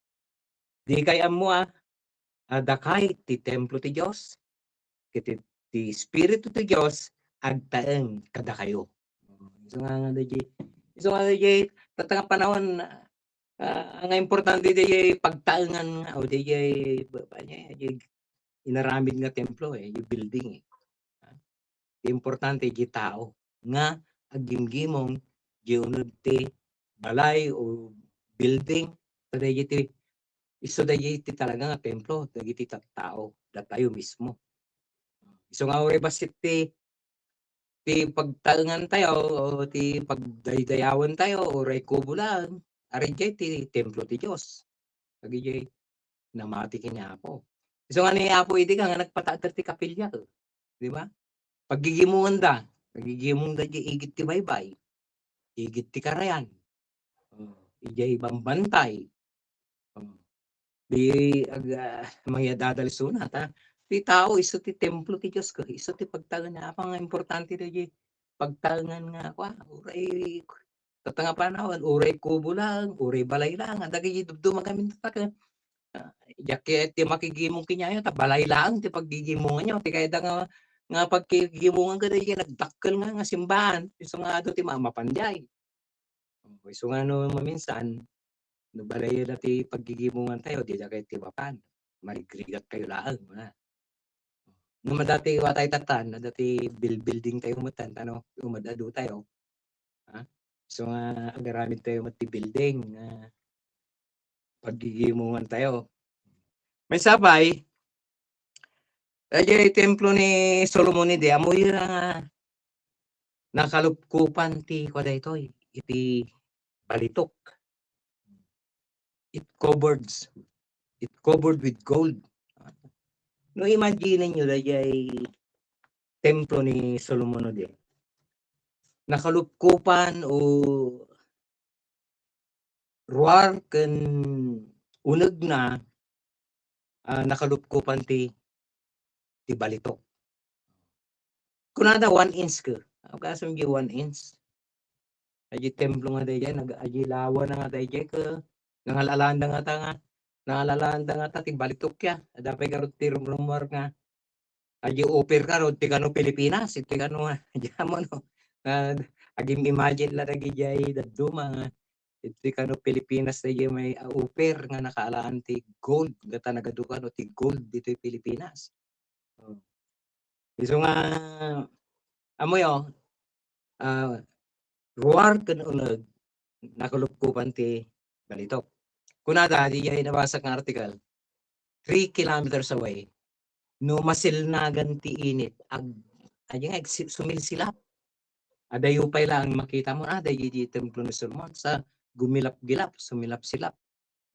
Dikay ammo, ah, a dakay ti templo ti Dios, ket ti, ti Espiritu ti Dios agtaeng kadakayo. Isu nga, nga daydi, isu nga daydi, tatta nga panawen, ah, nga importante daydi pagtaengan nga, o daydi, ba-, ba-, daydi inaramid nga templo, eh, yung building, eh. Ti importante, diay tao nga aggimgimong diay uneg ti balay o building, ta daydi ti, isu daydi ti talaga nga templo dagiti tattao, datayo mismo. Isu nga uray bassit ti, ti pagtaengan tayo o ti pagdaydayawan tayo, uray kubo laeng, ari diay ti templo ti Dios. Dagiti namati ken ni Apo. Isu nga ni Apo idi ka nga nagpataek ti kapilya, eh. Di ba? Paggigimonganda, paggigimongda diay igid ti baybay, igid ti karayan, oh, idiay bambantay. Oh. Di ag-, ah, mangyadadal isuna, ta, ti tao isu ti templo ti Dios ket isu ti pagtaenna. Apay nga importante daydi pagtaengan nga kua, uray tatta nga panawen, uray kubo laeng, uray balay laeng, adda dagiti dumduma ngamin tatta ket, ah, diak ket ti makigimong kenkuana ta balay laeng ti paggigimonganyo, ti kayatda nga, nga paggigimongan ket daydi nagdakkel nga, nga simbaan, isu nga adu ti ma-, mapan diay. O, isu nga no maminsan, no balayda ti paggigimongantayo, dida kayo ti mapan. Marigrigat kayo laeng, kuna. No, adda ti watay tatta, adda ti bil-, building tayo met, ta no, umad-adu tayo. Ha? Isu nga agaramid tayo met ti building nga paggigimongantayo. Maysa pay, daydiay templo ni Solomon idi, ammoyo nga nakalupkopan ti kua daytoy, iti balitok. It covered, it covered with gold. No, imagine-enyo daydiay templo ni Solomon idi. Nakalupkopan o ruar ken unegna, ah, nakalupkopan ti, ti balitok. Kunada one inch ket. Agasem di one inch. Daydi templo nga daydiay, nag-, daydi lawana nga daydiay ket nangal-alanda ngata nga, nangal-alanda ngata ti balitok ya. Adda pay garud ti rumrumuar nga daydi upir garud ti kano Pilipinas, ti kano nga, daydi amo no. Ah, agim-imagine la daydiay dadduma nga, ti kano Pilipinas daydiay may, ah, upir nga nakaalaan ti gold, ngata nagadu kano ti gold ditoy Pilipinas. Oh. Isu nga, ammoyo, ah, ruar ken uneg, nakalupkopan ti balitok. Kunada, daydiay nabasak nga article, three kilometers away, no masilnagan ti init, ag-, adi nga, agsi-, sumilsilap. Adayo pay laeng makita mo, ah, daydi templo ni Solomon, sa gumilap-gilap, sumilap-silap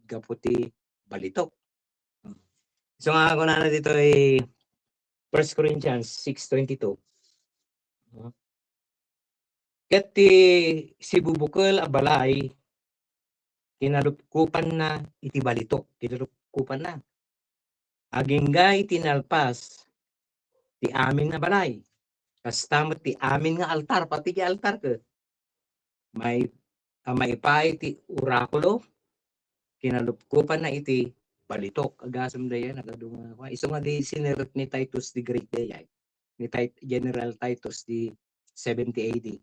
gapu ti balitok. So nga, kunana ditoy First Corinthians six twenty-two. Ket ti sibubukel a balay, kinalupkopanna iti balitok, kinalupkopanna. Agingga iti nalpas ti amin a balay. Kasta met ti amin nga altar, pati ti altar ket. May, a maipaay ti orakulo, kinalupkopanna iti balitok. Agasem daydiay, nagadu nga, isu nga di sinirek ni Titus the Great daydiay. Ni Tit-, General Titus di seventy A D.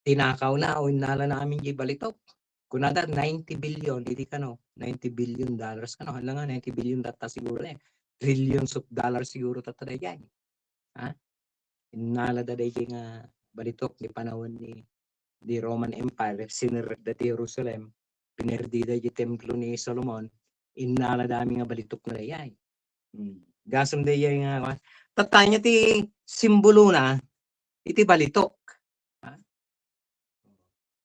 Tinakawna o innalana amin di balitok. Kunada, ninety billion, idi kano, ninety billion dollars kano, hala nga, ninety billion tatta siguro eh. Trillions of dollars siguro tatta daydiay. Ha? Innalada daydiay nga balitok di panawen ni, di Roman Empire, sinerrekda ti Jerusalem, pinerdida di templo ni Solomon, innalada amin nga balitok na daydiay. Hmm. Gasem daydiay nga, kua, tatta ania ti simbolona iti balitok. Ha?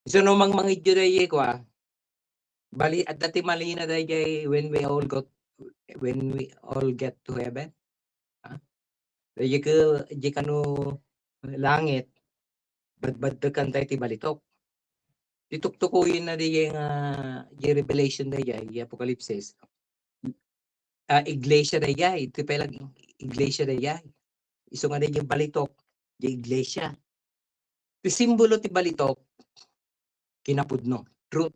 Isu no mangmangidyo daydiay, kua, bali, adda ti malina daydiay when we all got, when we all get to heaven. Ha? Daydiay ke, daydiay kano langit, badbadtekan tayo ti balitok. Ti tuktukoyenna daydiay nga, di Revelation daydiay, di Apokalipsis. Ah, iglesia daydiay, ti pay la iglesia daydiay. Isu nga daydiay balitok, di iglesia. Ti simbolo ti balitok, kinapudno, truth.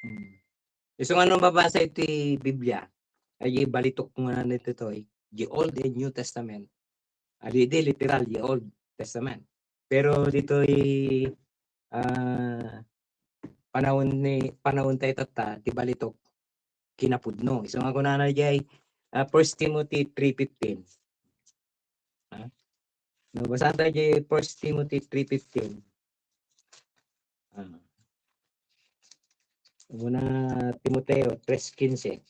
Hmm. Isu nga no mabasa iti Biblia, ay balitok nga ditoy, the Old and New Testament. Adi, di literal, the Old Testament. Pero ditoy, ah, panawen ni, panawen tayo tatta, ti balitok, kinapudno. Isu nga kunana jay, ah, First Timothy three fifteen. Ha? No, basaen tayo jay First Timothy three fifteen. Ah. Una Timoteo tres quince.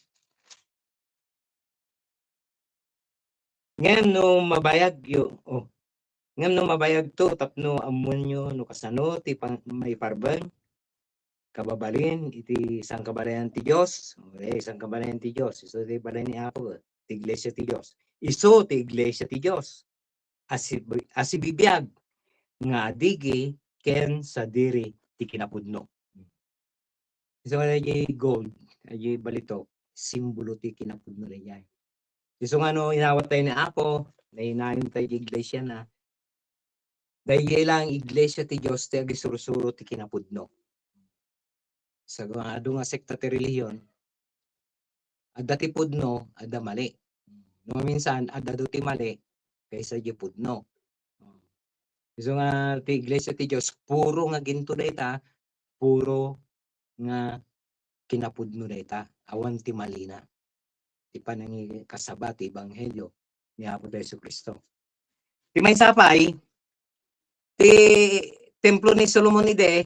Ngem no mabayagyo, oh, ngem no mabayagto tapno ammoenyo no kasano ti pang-, maiparbeng, kababalin iti sangkabalayan ti Dios, okay, sangkabalayan ti Dios, isu ti balay ni Apo, ti iglesia ti Dios. Isu ti iglesia ti Dios. Asi-, asibibiag nga adigi ken sadiri ti kinapudno. Isu nga dayjay gold, dayjay balitok, simbolo ti kinapudno dayjay. Isu nga no inawat tayo ni Apo, nainayon tayo di iglesia na. Daydiay lang iglesia ti Dios ti agisursuro ti kinapudno. Sa adu nga sekta ti relihiyon, adda ti pudno, adda mali. No minsan, adda do ti mali, kaysa di pudno. Isu nga ti iglesia ti Dios, puro nga ginto dayta, puro nga kinapudno dayta, awan ti malina. Ti panangikasaba ti ebanghelio ni Apo Jesu-Cristo. Ti maysa pay, ti templo ni Solomon idi,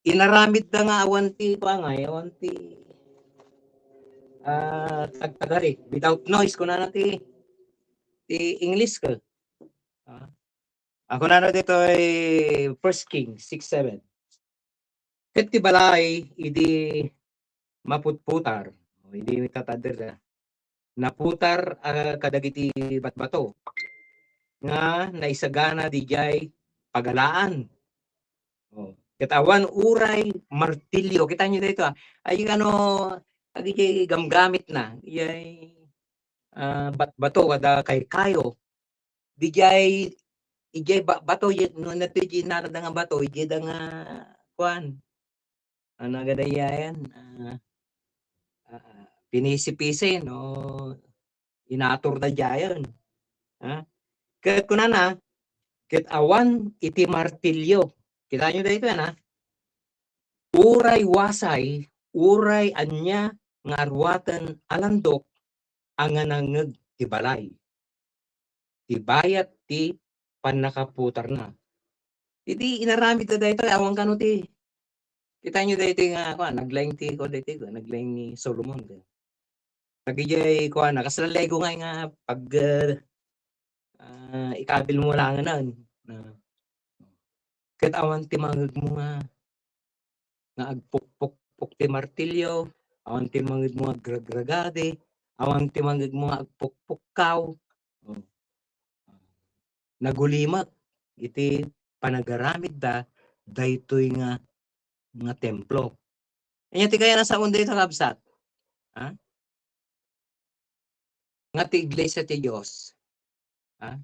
inaramidda nga awan ti, kuan nga, awan ti, ah, tagtagari, without noise, kunana ti, ti English ka. Ah. Ako na ditoy First King six seven. Ket ti balay idi maputputar, o idi tatadderda, naputar, ah, kadagiti batbato nga naisagana didiay pagalaan. O, ket awan uray martilyo. Kitaenyo daytoy, ah. Ay, ano, agidiay gamgamitna, ijay, ah, batbato kada kaykayo. Didiay, idiay ba-, bato, no, nati-, nanada nga bato, idiay da nga, kuan, ano nga dayayan, ah, ah, pinisi-pisi, no, inaturda diayen. Ha? Ket kunana, ket awan iti martilyo. Kitaenyo daytoy, na? Uray wasay, uray ania nga aruaten a landok a nanangngeg ti balay. Ti bayat ti pannakaputarna. Iti inaramidda daytoy, awan kano ti, kitaenyo daytoy nga, kuan, naglaing ti, kuan, daytoy, kuan, naglaing ni Solomon, kuan. Dagidiay, kuan, kasla Lego nga, nga pag, ah, ah, ikabil mo langanan. Ah. Ket awan ti mangngegmo nga, nga agpukpukpok ti martilyo, awan ti mangngegmo nga agragragadi, awan ti mangngegmo nga agpukpukkaw. Oh. Nagulimek iti panagaramidda daytoy nga, nga templo. Ania ti kayat a saon dayta, kabsat? Ha? Nga ti iglesia ti Dios, ha?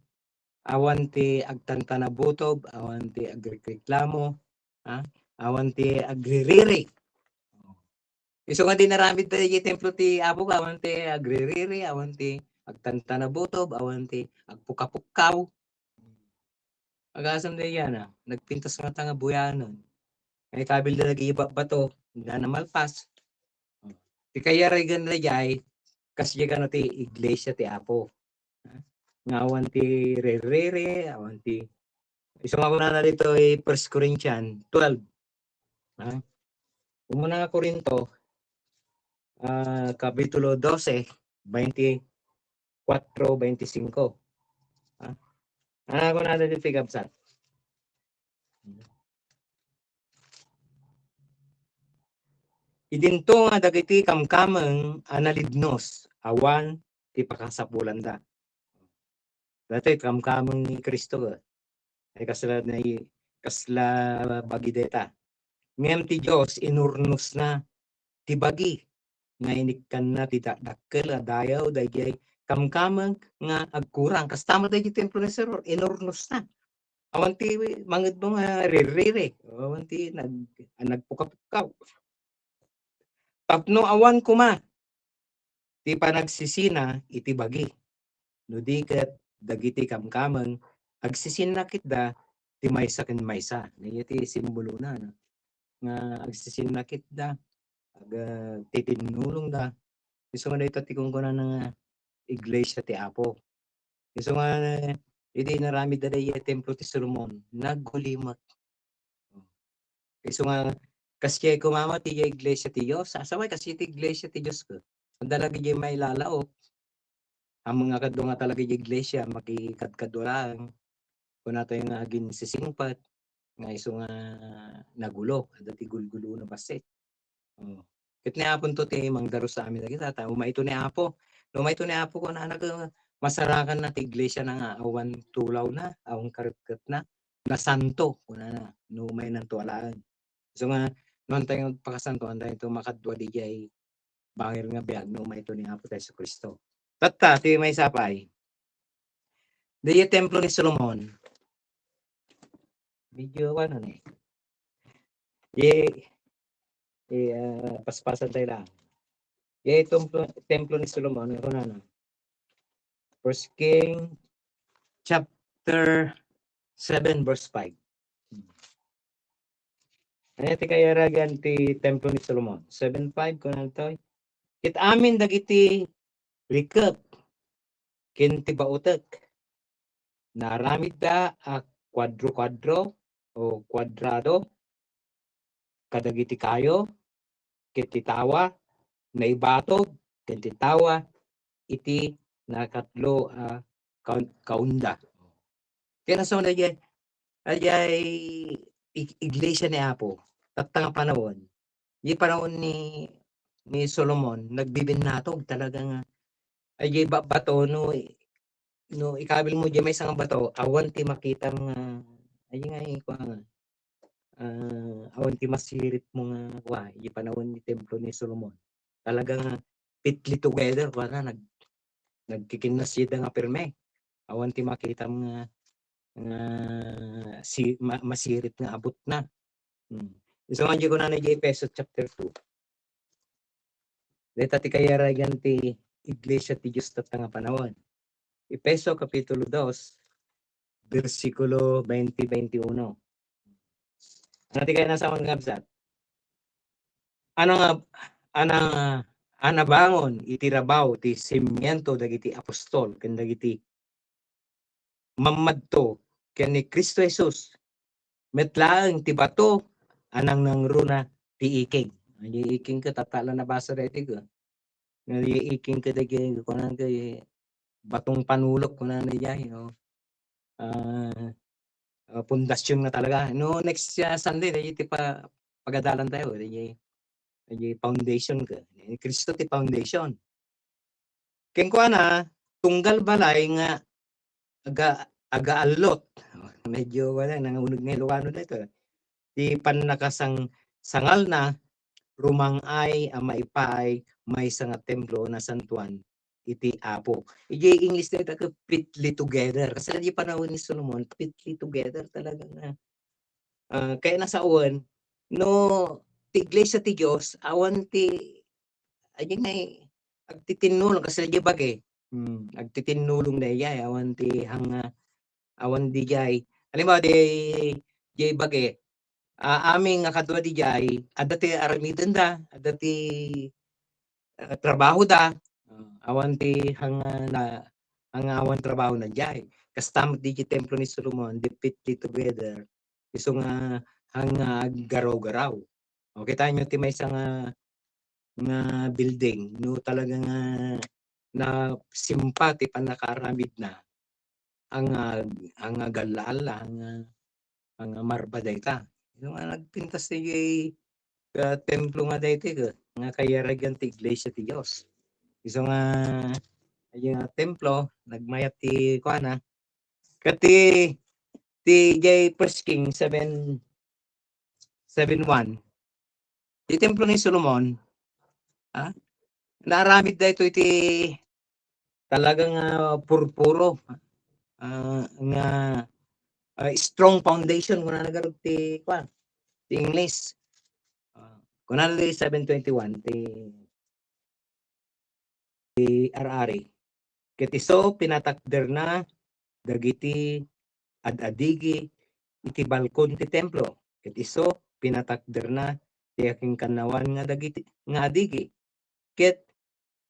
Awan ti agtantanabutob, awan ti agrekreklamo, ha? Awan ti agririri. Isu nga di naramid daydiay templo ti Apo, awan ti agririri, awan ti agtantanabutob, awan ti agpukapukkaw. Agasem daydiay, nagpintas ngata nga buyanen. Ay, kabilda dagiti ba-, bato, inda namalpas. Ti kayarigan daydiay, kasdiay kano ti iglesia ti Apo. Ha? Nga awan ti ririri, awan ti, isu nga kunana ditoy First Corinthians twelve. Ha? Umuna nga Corinto, ah, Kapitulo dose, baintikwatro, baintisingko. Ha? Ano kunana ditoy, kabsat? Idinto nga dagiti kamkameng a nalidnos, awan ti pakasapulanda. Daytoy kamkameng ni Cristo, eh. Ay kasla, nay-, kasla bagi dayta. Ngem ti Dios inurnosna ti bagi nga inikkanna ti dakdakkel a dayaw daydiay kamkameng nga agkurang. Kasta met daydiay templo ni Señor, inurnosna. Awan ti mangngegmo nga ririri, awan ti nag-, nagpukapukkaw. Tapno awan koma ti panagsisina iti bagi. No di ket dagiti kamkameng, agsisinna ketda ti maysa ken maysa. Ania ti simbolona, no? Nga agsisinna ketda, agtitinnulongda. Isu nga dayta ti kunkunana nga iglesia ti Apo. Isu nga, idi inaramidda daydiay templo ti Solomon, nagulimek. Isu nga, kasdiay koma met ti iglesia ti Dios. Asaway, kasdiay ti iglesia ti Dios ket. Adda lagi diay mailalaok. Ammom nga kaduak nga talaga diay iglesia, makikadkadua laeng. Kunatayo nga aginsisingpet, nga isu nga nagulo, adda ti gulgulona bassit. Oh. Ket ni Aponto ti mangdarusa amin dagita, ta umayto ni Apo. No umayto ni Apo, kunana, masarakanna ti iglesiana nga awan tulawna, awan karekketna, nasanto, kunana, no umaynanto alaen. So nga, no antayo agpakasanto, antayo makadua diay bangir nga biag no umayto ni Apo Jesu-Cristo. Tatta, ti maysa pay. Diay templo ni Solomon. Medyo ano ni. Ye, eh, ah, paspasan tayo lang. Ye templo, templo ni Solomon, ano na. First King chapter seven verse five. Ania ti kayaragan ti templo ni Solomon? Seven five, kunana ditoy. Ket amin dagiti rikep ken ti baotek, naaramidda a kuadro-kuadro o kuadrado kadagiti kayo, ket ti tawa, naibatog ken ti tawa iti nakatlo a kaun-, kaunda. Ken asawna diay, diay ig-, iglesia ni Apo, tatta nga panawen. Diay panawen ni, ni Solomon, nagbibinnatog talaga nga, ay, diay ba-, bato no, no ikabilmo diay maysa nga bato, awan ti makitam nga, ay, nga, ikuan nga, ah, awan ti masiritmo nga, wa, diay panawen ni templo ni Solomon. Talaga nga fitly together, kuana, nag-, nagkikinnasidda nga pirme. Awan ti makitam nga, nga si-, ma-, masirit nga abutna. Hmm. Isu nga diay kunana diay Efeso chapter two. Dayta ti kayaragan ti iglesia ti Dios tatta nga panawen. Efeso kapitulo dos, bersikulo twenty, twenty-uno. Ano ti kayat na sa mga kabsat? Ano nga, ano nga, a nabangon iti rabaw ti simiento dagiti apostol ken dagiti mammadto ken ni Cristo Jesus, met laeng ti bato a nangnangruna ti iking. Ay, iking ket, tatta la nabasa daytoy ket. Nga iking ket, dagiti kunan ket, batong panulok kunana diay, no? Ah, ah, pundasyon nga talaga. No, next, ah, Sunday, daytoy ti pa-, pagadalan tayo, daytoy, daytoy foundation ket. Ni Cristo ti foundation. Kenkuana, tunggal balay nga aga-, agaallot. Medyo, wala, nanguneg nga Ilocano daytoy. Ti pannakasang-, sangalna, rumang-ay a maipaay maysa nga templo nasantoan iti Apo. Idiay English dayta ket fitly together. Kasla diay panawen ni Solomon, fitly together talaga nga, ah, kayat na sawen, no, ti iglesia ti Dios, awan ti, ay, diay agtitinnulong, kasla diay bagi. Hmm, agtitinnulong daydiay, awan ti hanga-, awan diay. Halimbawa, diay, diay bagi, ah, amin nga kadua diay, adda ti aramidenda, adda ti, ah, trabahoda, ah, awan ti hanga-, na, hanga-, awan trabahona diay. Kasta met diay templo ni Solomon, they fit together. Isu nga, hanga-, aggaraw-garaw. O, kitaenyo ti maysa nga, nga building, no, talaga nga nasimpa ti pannakaaramidna, anga, anga galla-alla, anga, anga marba dayta. Isu nga nagpintas ti, ah, templo nga daytoy, nga kayaragan ti iglesia ti Dios. Isu nga, ay, nga templo, nagmayat ti kuana. Ket ti, ti diay First King seven, seven one, ti templo ni Solomon, ah, naaramid daytoy ti talaga nga purpuro, ah, nga, ah, strong foundation, kunana garud ti, kuan, ti English. Ah, kunana ti seven twenty-one, ti, ti ar-ari. Ket isu, pinatakderna dagiti ad-adigi iti balkon ti templo. Ket isu, pinatakderna ti akinkannawan nga dagiti, nga adigi. Ket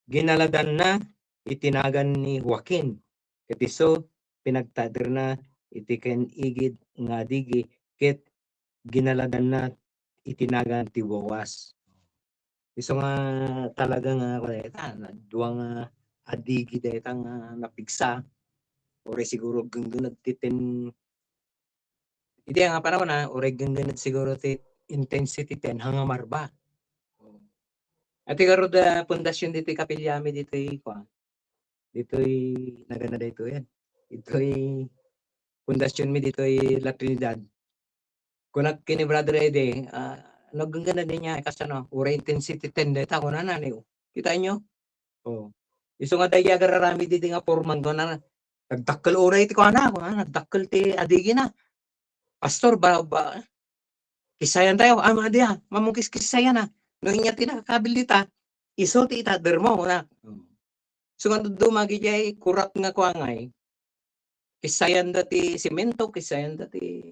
ginaladanna iti nagan ni Joaquin. Ket isu, pinagtakderna iti ken-igid nga adigi, ket ginaladanna iti nagan ti Boaz. Isu nga talaga nga, kuan, dua nga adigi dayta nga napigsa, uray siguro genggened ti ten, iti nga panahon, ah, uray genggened siguro ti intensity ten, hanga marba. Ati garud, ah, pundasyon ditoy kapiliami ditoy, kuan, ditoy nagana daytoy, ah. Ditoy pundasyon mi ditoy La Trinidad. Kunak ken ni Brother Eddie, ah, "Naggenggana diay, kasano, uray intensity ten dayta," kunana ni, kitaenyo? Oh. Isu nga daydi agararamid idi nga foreman, kuna, "Nagdakkel unay ti kuana," kuna, "nagdakkel ti adigina. Pastor, ba, ba, kissayan tayo." "Ah, madi, ah, mamungkis-kissayan, ah. No ania ti nakakabil dita, isu ti itadder mo," kuna. Isu nga dadduma idiay kurap nga kuangay, kissayanda ti semento, kissayanda ti,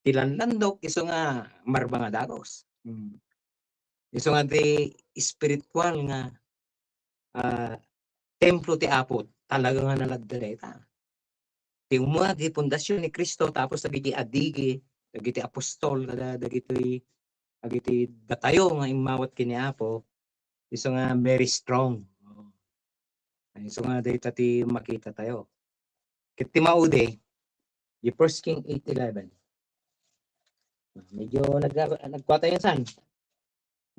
ti lanlandok, isu nga marba nga dagus. Mm. Isu nga ti espiritual nga, ah, templo ti Apo, talaga nga naladda dayta. Ti umuna ti pundasyon ni Cristo, tapos dagiti adigi, dagiti apostol, kada dagitoy, dagiti datayo nga immawat ken ni Apo, isu nga very strong. Isu nga dayta ti makita tayo. Ket ti maudi, di First King eight eleven. Medyo nag-, nagkuha tayo san?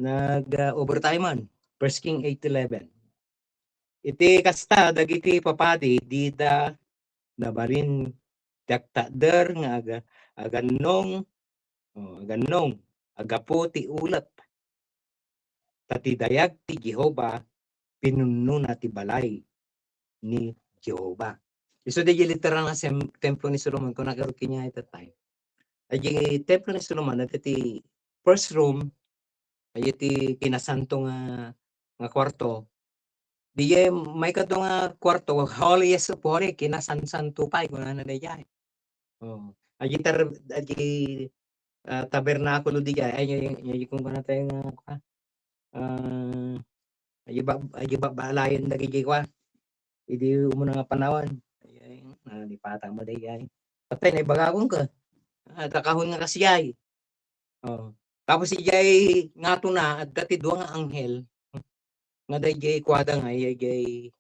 Nag, ah, overtime man. First King eight eleven. Iti kasta, dagiti papadi, dida nabalin ti agtakder nga aga-, agannong, o, agannong, aggapu ti ulep. Ta ti dayag ti Jehovah, pinunnona ti balay ni Jehovah. Isu daydi literal nga sem-, templo ni Solomon, kuna ngarud ken ni, ita tayo. Daydi templo ni Solomon, iti first room, daydi kinasanto nga, nga kuarto. Daydi maikadua nga kuarto, holiest of holy, kinasansanto pay, kunana daydi. O, daydi tar-, daydi, ah, tabernakulo daydi, ay, ay, ay, ay, kung kunana tayo nga, ah, ah, daydi ba-, daydi ba-, balayen dagiti kua. Idi umuna nga panawen. Ay, ay, nalipatan mo daydi. Patay, naibagakon ka. Ah, dakahon nga kasdiay. O. Tapos idiay ngatona, adda ti dua nga anghel. Nga daydiay kuada nga, idiay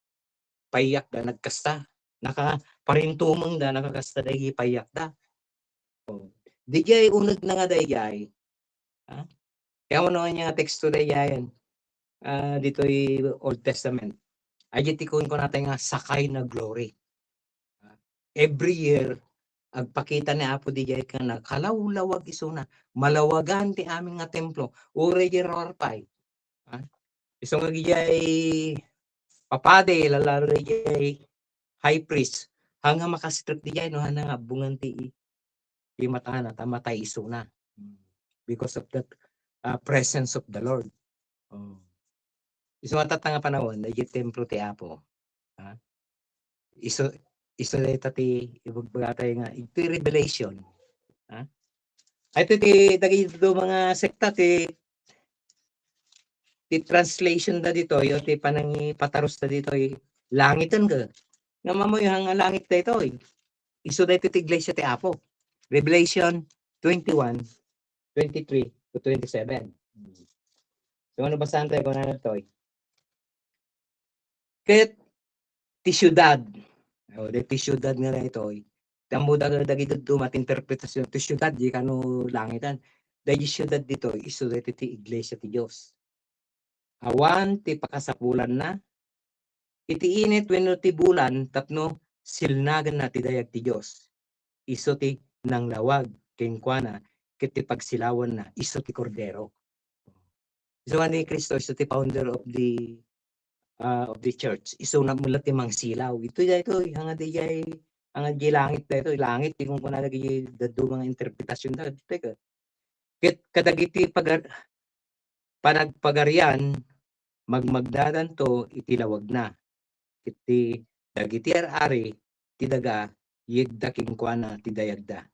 payakda, nagkasta. Naka-, parintumengda, nakakasta daydiay payakda. O. Daydiay unegna nga daydiay. Ha? Kaya mo naman yung teksto daydiay, ah, ditoy Old Testament. Ay, ti kunkunatay nga Shekinah glory. Every year, agpakita ni Apo daydiay ken nakalawlawag isuna. Malawagan ti amin nga templo. Uray di rarpay. Ha? Isu nga daydiay papadi, lalo daydiay high priest. Haan nga makastrip daydiay, no, haan nga abbongan ti, ti matana, ta matay isuna. Because of that, ah, presence of the Lord. O. Isu nga tatta nga panawen, daydiay templo ti Apo. Ha? Isu, isu dayta ti ibagbagatayo nga, iti Revelation. Ha? Ay, iti, ti, dagiti dua nga sekta, ti, ti translation da ditoy, o ti panangipatarusda ditoy, langiten ka. Nga mamuyo nga langit daytoy. Isu daytoy ti iglesia ti Apo. Revelation twenty-one, twenty-three to twenty-seven. So, ano basahan tayo? Kung ano to, eh? Ket ti siudad. O, daytoy siudad nga daytoy. Tammo da-, dagiti dumat interpretasyon ti siudad, di kano langitan. Daytoy siudad ditoy, isu daytoy ti iglesia ti Dios. Awan ti pakasapulanna. Iti init wenno ti bulan tapno silnagenna ti dayag ti Dios. Isu ti nanglawag kenkuana ket ti pagsilawanna isu ti Kordero. Isu nga ni Cristo, isu ti founder of the, ah, of the church. Isuna met la ti mangsilaw. Itoy daytoy, haan nga daydiay, haan nga daydiay langit daytoy, langit, ti kunkunada dagiti dadduma nga interpretasyon da, daytoy ka. Ket kadagiti pagar-, panagpagarian, magmagnadanto iti lawagna. Ket ti dagiti ar-ari ti daga, yegda kenkuana ti dayagda.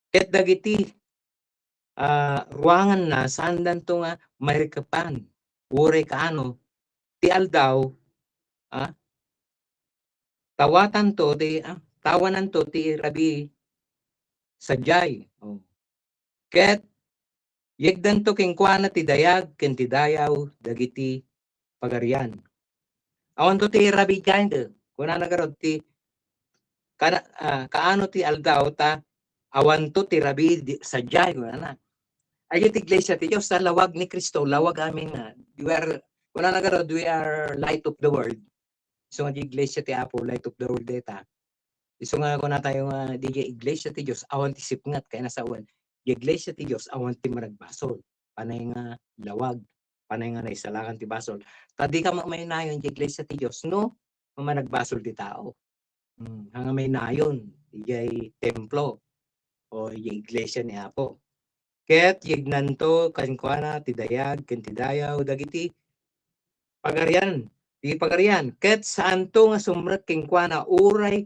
Ket dagiti, ah, ruanganna, saandanto nga mairikepan, uray kaano, ti aldaw, ah, tawatanto ti, ah, tawananto ti rabii sadiay. O. Ket yegdanto kenkuana ti dayag ken ti dayaw dagiti pagarian. Awanto ti rabii diay, kunana garud ti, kana-, ah, kaano ti aldaw ta awanto ti rabii di-, sadiay, kunana. Ay, ti iglesia ti Dios, ta lawag ni Cristo, lawag amin nga. We are, kunana garud, we are light of the world. Isu nga di iglesia ti Apo, light of the world dayta. Isu nga kuna tayo nga di iglesia ti Dios, awan ti sipnget, kayat nga sawen. Di iglesia ti Dios, awan ti managbasol. Panay nga lawag, panay nga naisalakan ti basol. Ta dika mamaynayon ti iglesia ti Dios no managbasol ti tao. Hmm, haan nga maynayon idiay templo o idiay iglesia ni Apo. Ket yagnanto kenkuana ti dayag ken ti dayaw dagiti pagarian, ti pagarian, ket saanto nga sumrek kenkuana uray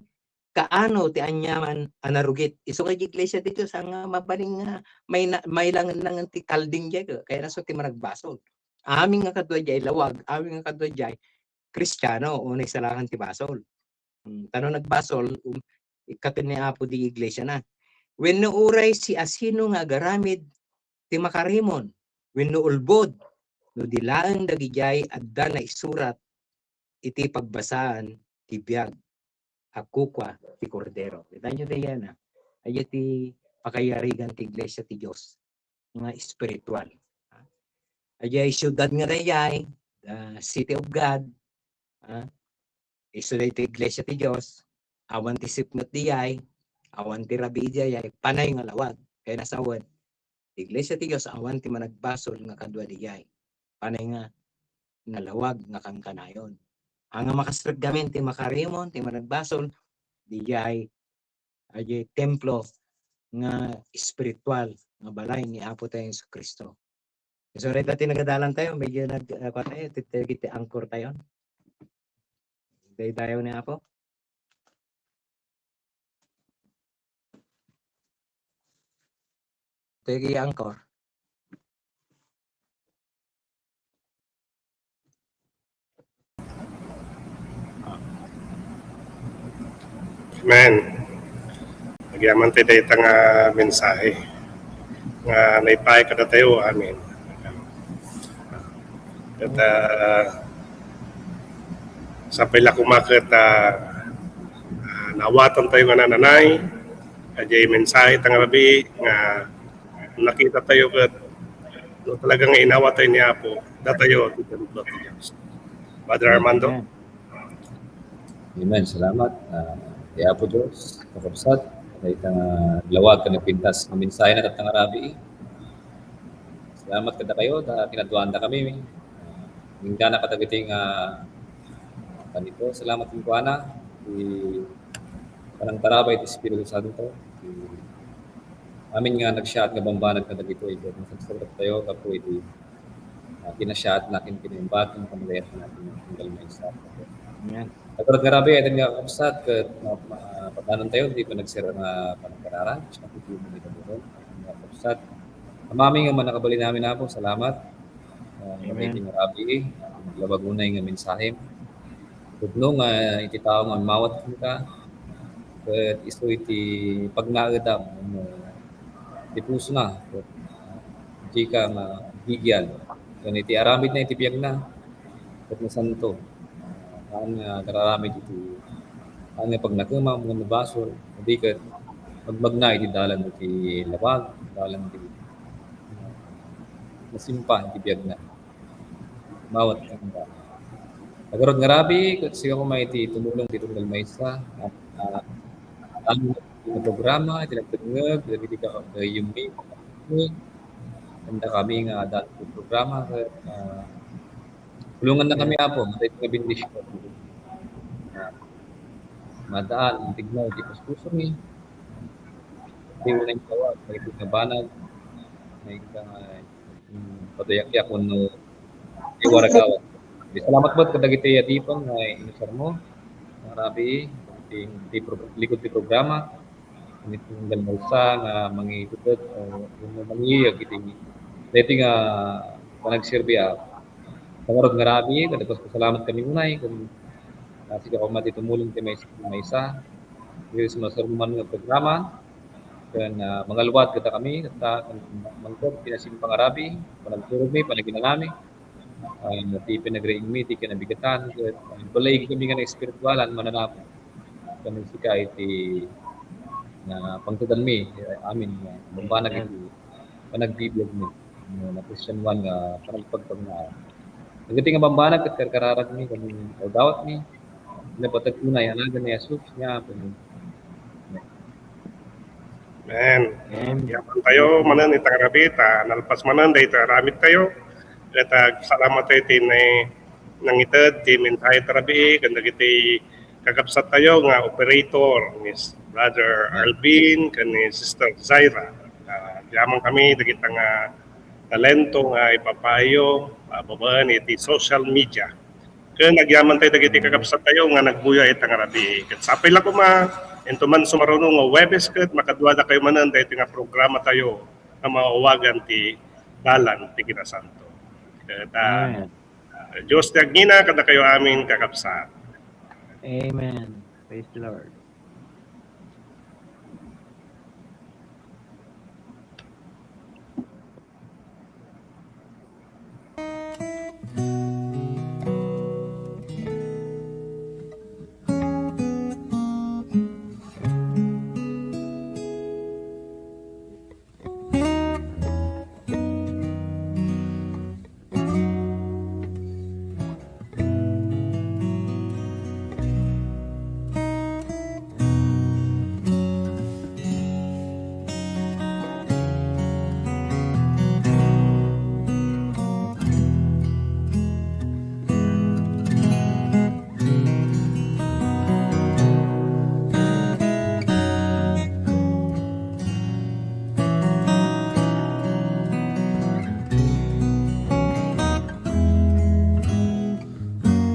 kaano ti aniaman a narugit. Isu nga iglesia ti Dios, haan nga mabalin nga mayna-, mailangen-langen ti kalding diay, kayatna isu ti managbasol. Amin nga kadua diay lawag, amin nga kadua diay Kristiano o naisalakan ti basol. Hmm, ta no nagbasol, um, ikkaten ni Apo di iglesiana. Wenno uray siasino nga agaramid ti makarimon, wenno ulbod, no di laeng dagidiay adda naisurat iti pagbasaan ti biag a kukua ti Kordero. Kitaenyo daydiay, a? Adda ti pakayarigan ti iglesia ti Dios nga espiritual. Adda siudad nga daydiay, the city of God, a? Isu daytoy iglesia ti Dios, awan ti sipnget diay, awan ti rabii diay, panay nga lawag, kayatna sawen. Ti iglesia ti Dios, awan ti managbasol nga kadua diay. Panay nga nalawag nga kankanayon. Haan nga makasrek gamin ti makarimon, ti managbasol, diay, diay templo nga espiritual nga balay ni Apo tayo Jesu-Cristo. So, dayta ti nagadalan tayo, medyo nag-, ah, kuwan tayo, ti-, ti-, ti anchor tayo. Daydayaw ni Apo. Dayta ti anchor. Amen. Agyaman ti dayta nga mensahe nga naipaay kadatayo. Amen. Ket, ah, sapay la koma ket, ah, ah, naawatan tayo nga nananay, diay mensahe ta nga rabii nga nakita tayo ket no talaga nga inawat tayo ni Apo, datayo ti templo ti Dios. Brother Armando? Amen. Amen. Salamat. Ah, ti Apo Dios, kakabsat, dayta nga aglawag ken nagpintas nga mensahe na tatta nga rabii. Salamat kadakayo ta kinaduaanda kami. Ah, inggana kadagiti nga kanito. Salamat kenkuana ti panangtarabay ti Espiritu Santo. Ti amin nga nagsiaat nga bambanag kadagitoy, ket masagsagrap tayo gapu iti, ah, kinasiaatna ken kinaimbag ken kamagayatna iti tunggal maysa. Amen. Nagkarot nga rabii, ayan nga kakabsat, ket ma-, ma-, padanan tayo, di pa nagsira nga panagkararag, siya po yung mga kabsat. Amami nga manakabalin namin, Apo, salamat. Ah, amen. Nga rabii, ah, maglabag unay nga mensahe. Pudno nga iti tao nga mawat kenka, ket isu iti pagnaedam, no, ti pusona, ket, ah, dika nga gigial. Ken iti aramidna iti biagna, ket nasanto. Haan nga nararamid iti, haan nga pagnakemam nga nabasol, di ket magmagna iti dalan iti lawag, dalan iti, ah, nasimpa iti biagna. Mawat kenka. Nagkarot nga rabii, ket sika koma iti tumulong iti tunggal maysa, ah, ah, iti programa, iti nagtengngeg, dagiti ka-, kayummi, kanda kami nga adda iti programa, ket, ah, tulonganna kami, Apo, nga daytoy nga bendision. Ah, madaan, tignaw, iti puspusomi. Iti unay nga tawag, iti nga banag, nga, mm, paduyakyak wenno iwaragawan. Salamat met kadagiti adipen nga inusarmo, nga rabii, iti, iti pro-, likod ti programa. Iti tunggal maysa nga mangitutod, eh, wenno mangiyag iti daytoy nga panagserbi a. Nagkarot nga rabii, ket nagpasalamat kami unay, ken, ah, sika koma ti tumulong ti maysa, maysa. Iti sumaserbi man nga programa, ken, ah, mangalwad kadakami, ket ta, ken mangted ti nasimpa nga rabii, panagturogmi, panaginanami. Ah, ti pinagriingmi, ti kinabigatan, ket, ah, balaig kami nga naespiritualan, mananap. Ken sika iti, ah, pangtedanmi, eh, amin, ah, bambanag iti panagbibiagmi, ah, napusianwan nga panagpagpagna. Dagiti nga bambanag ket karkararagmi, ken awdawatmi, napateg unay a nagan ni Jesus nga Apo. Amen. Amen. Yaman tayo, manen ita nga rabii, ta nalpas manen, dayta aramid tayo. Ket agsalamat tayo ti ne-, nangited ti mensahe ta rabii, ken dagiti kakabsat tayo nga operator, ni Brother Alvin, ken ni Sister Zaira. Ah, agyaman kami dagita nga talento nga ipapayo, ah, babaen iti social media. Ken agyaman tayo dagiti kakabsat tayo nga nagbuya ita nga rabii. Ket sapay la koma, inton man sumaruno nga Huwebes ket makaduada kayo manen daytoy nga programa tayo nga maawagan ti Dalan ti Kinasanto. Ket, ah, Amen. ah, Dios ti agngina kadakayo amin, kakabsat. Amen. Praise the Lord.